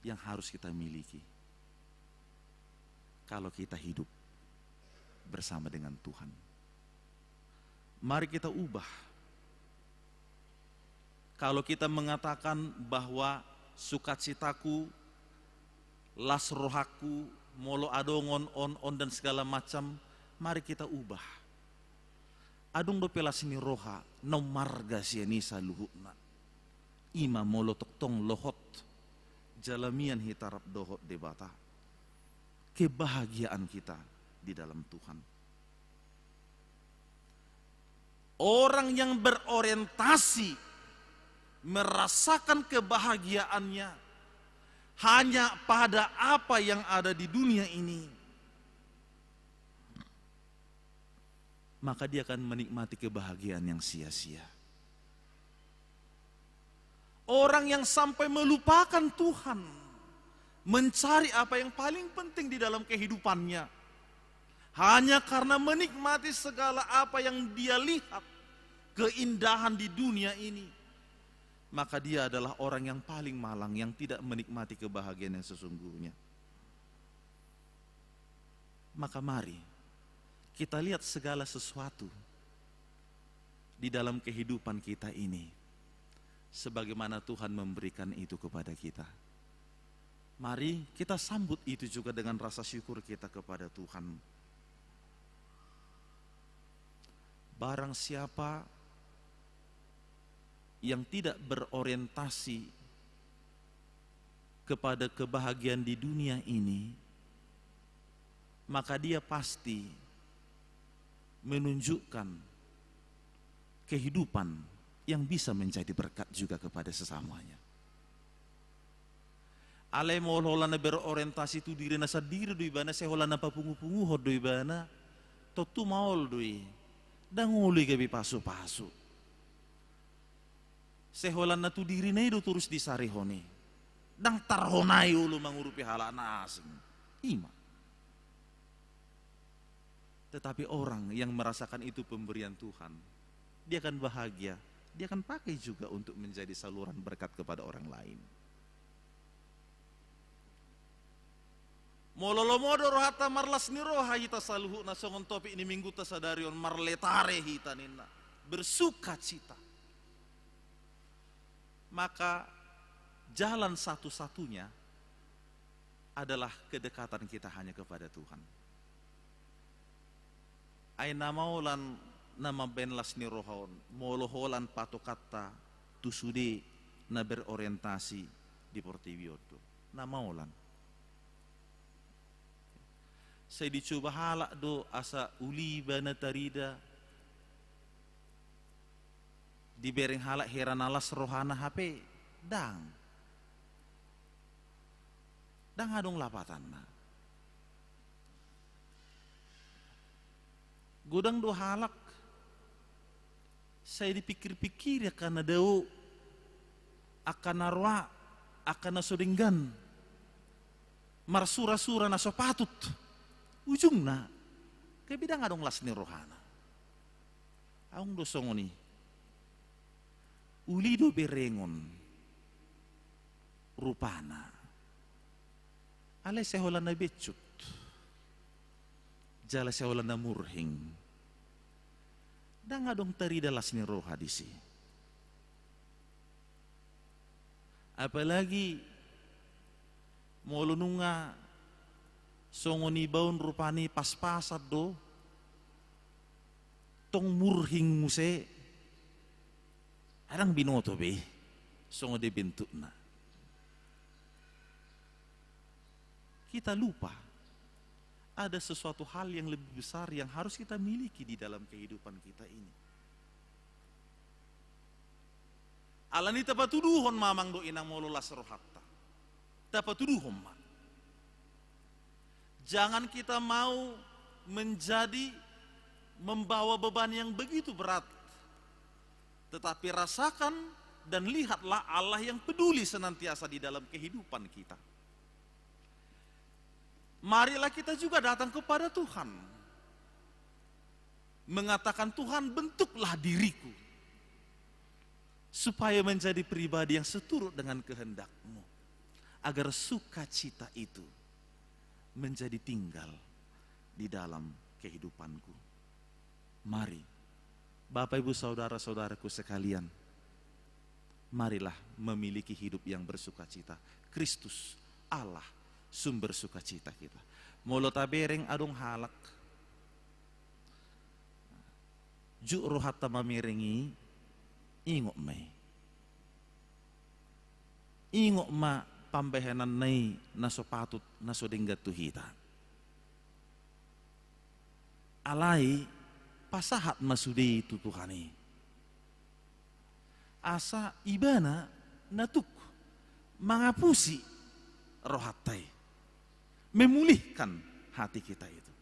yang harus kita miliki kalau kita hidup bersama dengan Tuhan. Mari kita ubah. Kalau kita mengatakan bahwa sukacitaku, las rohangku, molo adong on, on, on, dan segala macam, mari kita ubah. Adong dope las ni roha na ummarga sian i saluhutna. I ma molo tongtong lohot jala mian hita rap dohot Debata. Kebahagiaan kita di dalam Tuhan. Orang yang berorientasi merasakan kebahagiaannya hanya pada apa yang ada di dunia ini, maka dia akan menikmati kebahagiaan yang sia-sia. Orang yang sampai melupakan Tuhan, mencari apa yang paling penting di dalam kehidupannya, hanya karena menikmati segala apa yang dia lihat, keindahan di dunia ini, maka dia adalah orang yang paling malang, yang tidak menikmati kebahagiaan yang sesungguhnya. Maka mari kita lihat segala sesuatu di dalam kehidupan kita ini sebagaimana Tuhan memberikan itu kepada kita. Mari kita sambut itu juga dengan rasa syukur kita kepada Tuhan. Barang siapa yang tidak berorientasi kepada kebahagiaan di dunia ini, maka dia pasti menunjukkan kehidupan yang bisa menjadi berkat juga kepada sesamanya. Alai molo holan na berorientasi tu dirina sandiri do ibana, sai holan na papungu-punguhon do ibana, tontu maol do i. Ndang olo i gabe pasu-pasu. Sai holan na tu dirina i do torus disarihon i. Ndang tarhonai olo mangurupi halak na asing. Ima. Tetapi orang yang merasakan itu pemberian Tuhan, dia akan bahagia, dia akan pakai juga untuk menjadi saluran berkat kepada orang lain. Molo lomo do rohanta marlas ni roha hita saluhutna songon topik ni minggunta sadari on, marletare hita ninna, bersukacita. Maka jalan satu-satunya adalah kedekatan kita hanya kepada Tuhan. Ai na maolan na mambaen las ni roha on, molo holan patokanta tu sude na berorientasi di portibi on do. Na maolan. Sai dicoba halak do asa uli ibana tarida, dibereng halak hira na las rohana hape, ndang. Ndang adong lapatanna. Godang do halak sai dipikir-pikiri angka na dao, angka na roa, angka na so denggan, marsura-sura na so patut. Ujungna, gabe ndang adong las ni rohana. Adong do songon i. Uli do berengon rupana. Alai sai holan na bencut. Jala sai holan na murhing. Ndang adong tarida las ni roha disi. Apalagi molo nunga songon ibaon rupani pas-pasan do, tong murhing muse, ndang binoto be songon dia bentukna. Kita lupa ada sesuatu hal yang lebih besar yang harus kita miliki di dalam kehidupan kita ini. Alani tapatuduhon ma amang dohot inang molo las rohanta. Tapatuduhon ma. Jangan kita mau menjadi membawa beban yang begitu berat. Tetapi rasakan dan lihatlah Allah yang peduli senantiasa di dalam kehidupan kita. Marilah kita juga datang kepada Tuhan. Mengatakan, "Tuhan, bentuklah diriku supaya menjadi pribadi yang seturut dengan kehendak-Mu, agar sukacita itu menjadi tinggal di dalam kehidupanku." Mari, Bapak, Ibu, saudara-saudaraku sekalian, marilah memiliki hidup yang bersukacita. Kristus, Allah, sumber sukacita kita. Molo tabereng adong halak juk rohanta mamereng i, ingot ma i. Ingot ma pambahenanna i na so patut, na so denggan tu hita. Alai pasahat ma sude i tu Tuhan i, asa Ibana na tuk mangapusi rohanta i, memulihkan hati kita itu.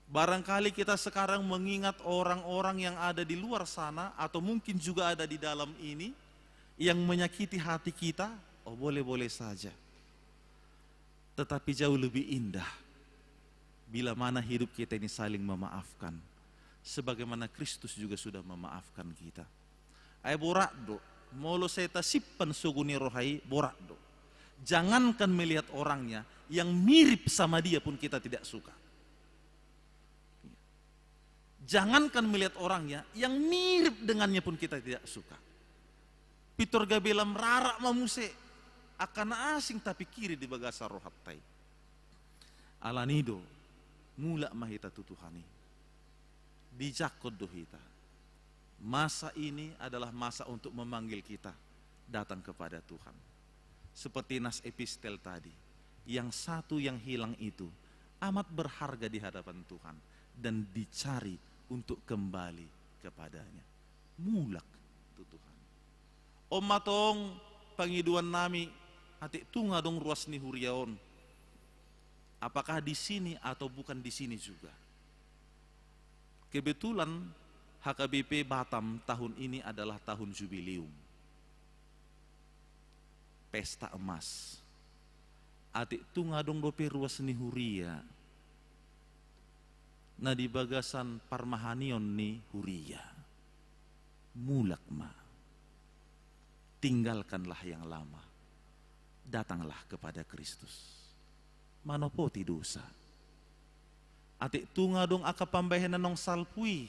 Barangkali kita sekarang mengingat orang-orang yang ada di luar sana, atau mungkin juga ada di dalam ini, yang menyakiti hati kita, oh, boleh-boleh saja. Tetapi jauh lebih indah bila mana hidup kita ini saling memaafkan, sebagaimana Kristus juga sudah memaafkan kita. Ai borat do, molo sai tasimpan sogo ni roha i, borat do. Jangankan melihat orangnya, yang mirip sama dia pun kita tidak suka. Jangankan melihat orangnya, yang mirip dengannya pun kita tidak suka. Pintor gabe lam rarak ma muse, angka na asing tapingkiri di bagasan rohanta i. Alani do, mulak ma hita tu Tuhan i. Dijangkon do hita. Masa ini adalah masa untuk memanggil kita datang kepada Tuhan. Seperti nas epistel tadi, yang satu yang hilang itu amat berharga di hadapan Tuhan dan dicari untuk kembali kepada-Nya. Mulak tu Tuhan. On ma tong pangidoan nami, atik tung adong ruas ni huria on. Apakah di sini atau bukan di sini juga? Kebetulan H K B P Batam tahun ini adalah tahun jubileum. Pesta emas. Atik tung adong dope ruas ni huria na di bagasan parmahanion ni huria. Mulak ma. Tinggalkanlah yang lama. Datanglah kepada Kristus. Manopoti dosa. Atik tung adong angka pambahenan naung salpu i,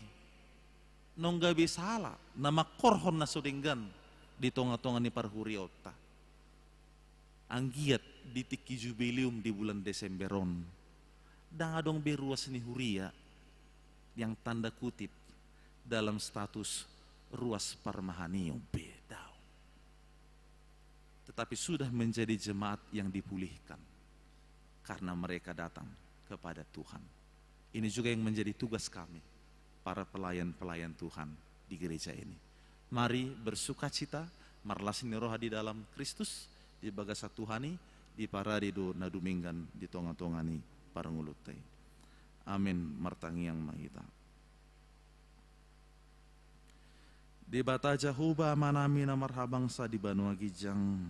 naung gabe sala, na mangkorhon na so denggan di tonga-tonga ni parhuriaonta. Anggiat di tingki jubileum di bulan Desember on, ndang adong be ruas ni huria yang tanda kutip dalam status ruas parmahanion be, daong. Tetapi sudah menjadi jemaat yang dipulihkan karena mereka datang kepada Tuhan. Ini juga yang menjadi tugas kami, para pelayan-pelayan Tuhan di gereja ini. Mari bersukacita, marlas ni roha di dalam Kristus, di bagasan Tuhan i, diparade do na dumenggan di tonga-tonga ni parngoluonta i. Amin. Martangiang ma hita. Debata Jahowa Amanami na marhabangsa di banua ginjang,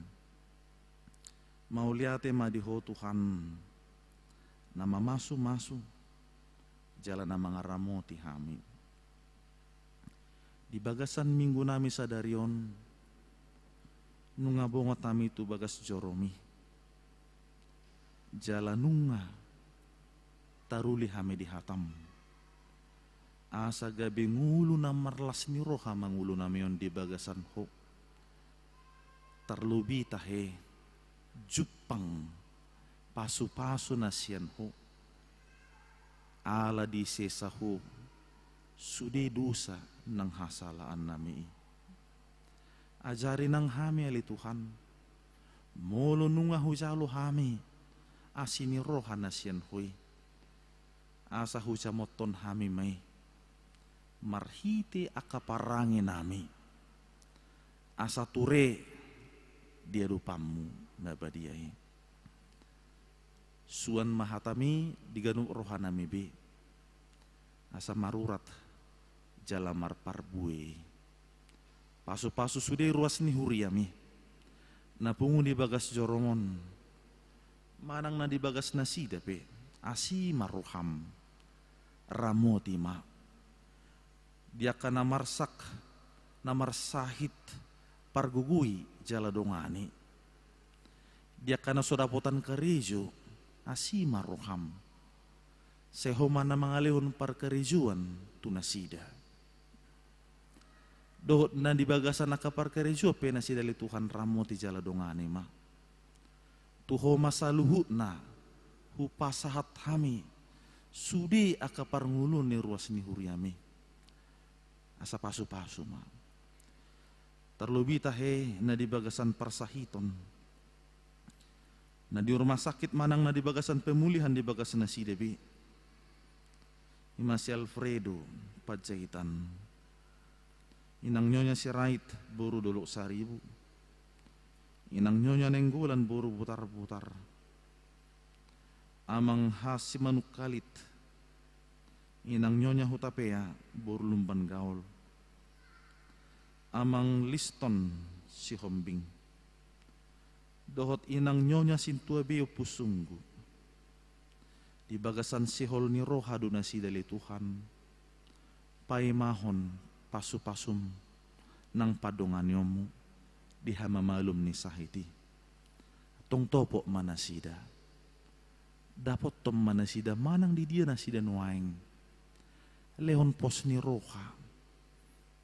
mauliate ma di Ho Tuhan, na mamasu-masu jala na mangaramoti hami. Di bagasan minggunami sadari on, nunga bongot hami tu bagas joromi. Jala nunga taruli hami di hatam. Asa gabe ngolu na marlas ni roha ma ngolunami on di bagasan Ho. Tarlobi tahe jumpang pasu-pasu na sian Ho. Ala disesa Ho sude dosa nang hasalaannami i. Ajari nang hami ale Tuhan, molo nunga hujalo hami asi ni roha na sian Ho i, asa hujamothon hami ma i marhite angka parangenami, asa ture di adopanmu na badia i. Suan ma hatami di ganup rohanami be, asa marurat jala marparbue i. Pasu-pasu sude ruas ni huriami na pungu di bagas jorom on, manang na di bagas nasida pe, asi ma roham, ramoti ma. Di angka na marsak, na marsahit, pargogoi jala dongani. Di angka na so dapotan karejo, asi ma roham. Sai Ho ma na mangalehon parkarejoan tu nasida. Dohot na di bagasan angka parkarejoan pe nasida ale Tuhan, ramoti jala dongani ma. Tu Ho ma saluhutna hupasahat hami sude angka parngoluon ni ruas ni huriami. Asa pasu-pasu ma. Tarlobi tahe na di bagasan parsahiton, na di rumah sakit manang na di bagasan pemulihan di bagas nasida be. I ma si Alfredo Panjaitan, inang nyonya Sirait boru Dolok Saribu, inang nyonya Nainggolan boru Butarbutar, amang Hasimanungkalit, Inang Nyonya Hutapea, boru Lumban Gaol, Amang Liston Sihombing, dohot Inang Nyonya Sintua Beo Pusunggu, di bagasan sihol ni roha do nasida ale Tuhan, paimahon pasupasum nang pandonganionmu di hamamalum ni sahit i. Tong topot ma nasida. Dapothon ma nasida manang di dia nasida nuaeng. Lehon pos ni roha,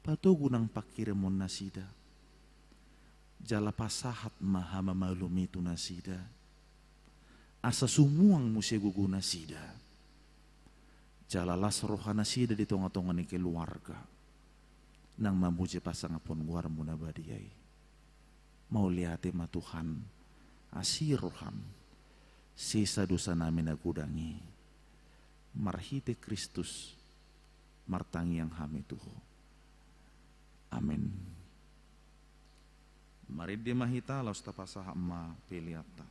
patogu nang pangkirimon nasida. Jala pasahat ma hamamalum i tu nasida. Asa sumuang muse gogo nasida. Jala las roha nasida di tongatonga ni keluarga. Nang mamuji pasangaphon goarmu na badia i. Mauliate ma Tuhan, asi roham, sesa dosa nami na godang i. Marhite Kristus, martangiang hami tu Ho. Amen. Marende ma hita laos tapasahat ma peleanta.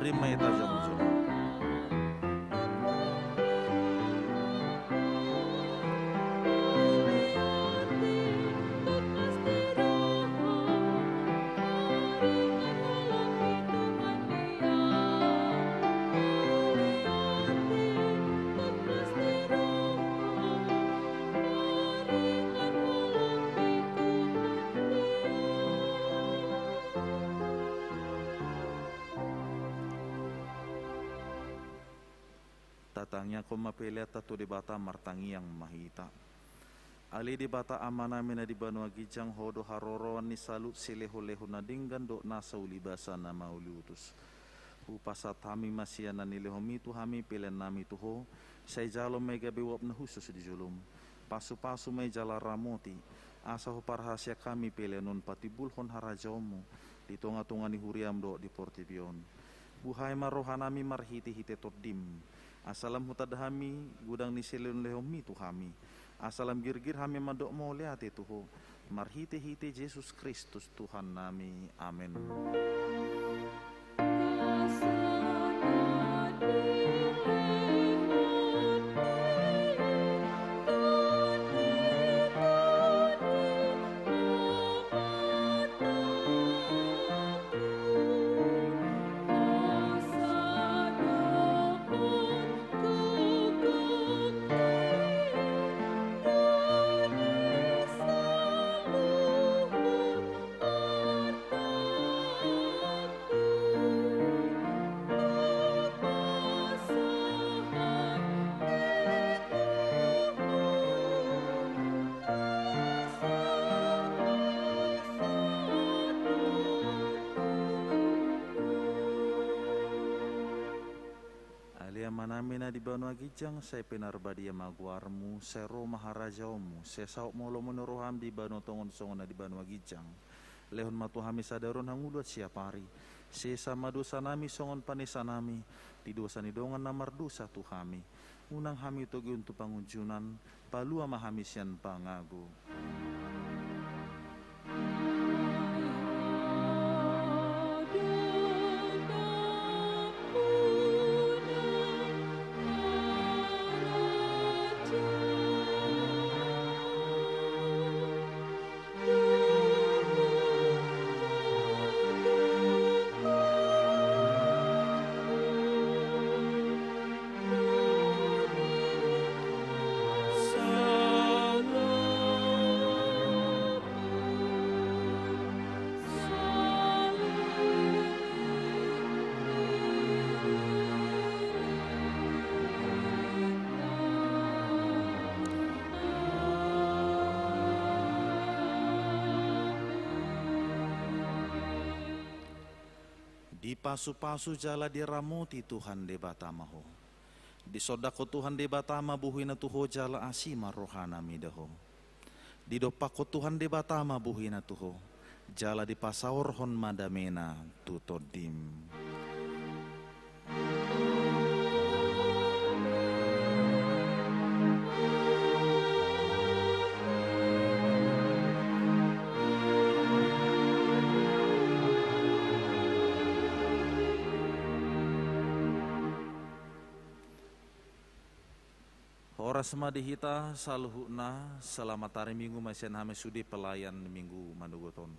Rima hita jongjong. Tatangiangkon ma peleanta tu Debata, martangiang ma hita. Ale Debata Amanami na di banua ginjang, Ho do haroroan ni saluhut silehonlehon na denggan dohot na saulibasa na mauliutus. Hupasahat hami ma sian na nilehonMi tu hami peleannami tu Ho, sai jalo ma i gabe uap na hushus di joloM. Pasupasu ma i jala ramoti, asa huparhaseang hami pelean on patimbulhon harajaonMu di tongatonga ni huriaM dohot di portibi on. Buhai ma rohanami marhitehite TondiM, asa lam hutanda hami godang ni silehonlehonMi tu hami, asa lam girgir hami mandok mauliate tu Ho, marhitehite Jesus Kristus Tuhannami. Amen. Ale Amanami na di banua ginjang, sai pinarbadia ma goarMu, sai ro ma harajaonMu, sai saut ma lomo ni rohaM di banua tonga on songon na di banua ginjang. Lehon ma tu hami sadari on hangoluan siapari. Sesa ma dosanami songon panesanami di dosa ni dongan na mardosa tu hami. Unang hami togihon tu pangunjunan, palua ma hami sian pangago. Dipasupasu jala diramoti Tuhan Debata ma ho. Disondangkon Tuhan Debata ma bohiNa tu ho jala asi ma rohaNa mida ho. Didompakkon Tuhan Debata ma bohiNa tu ho, jala dipasaorhon ma dameNa tu tondim. Horas ma di hita saluhutna, selamat hari Minggu ma sian hami sude pelayan Minggu manogot on.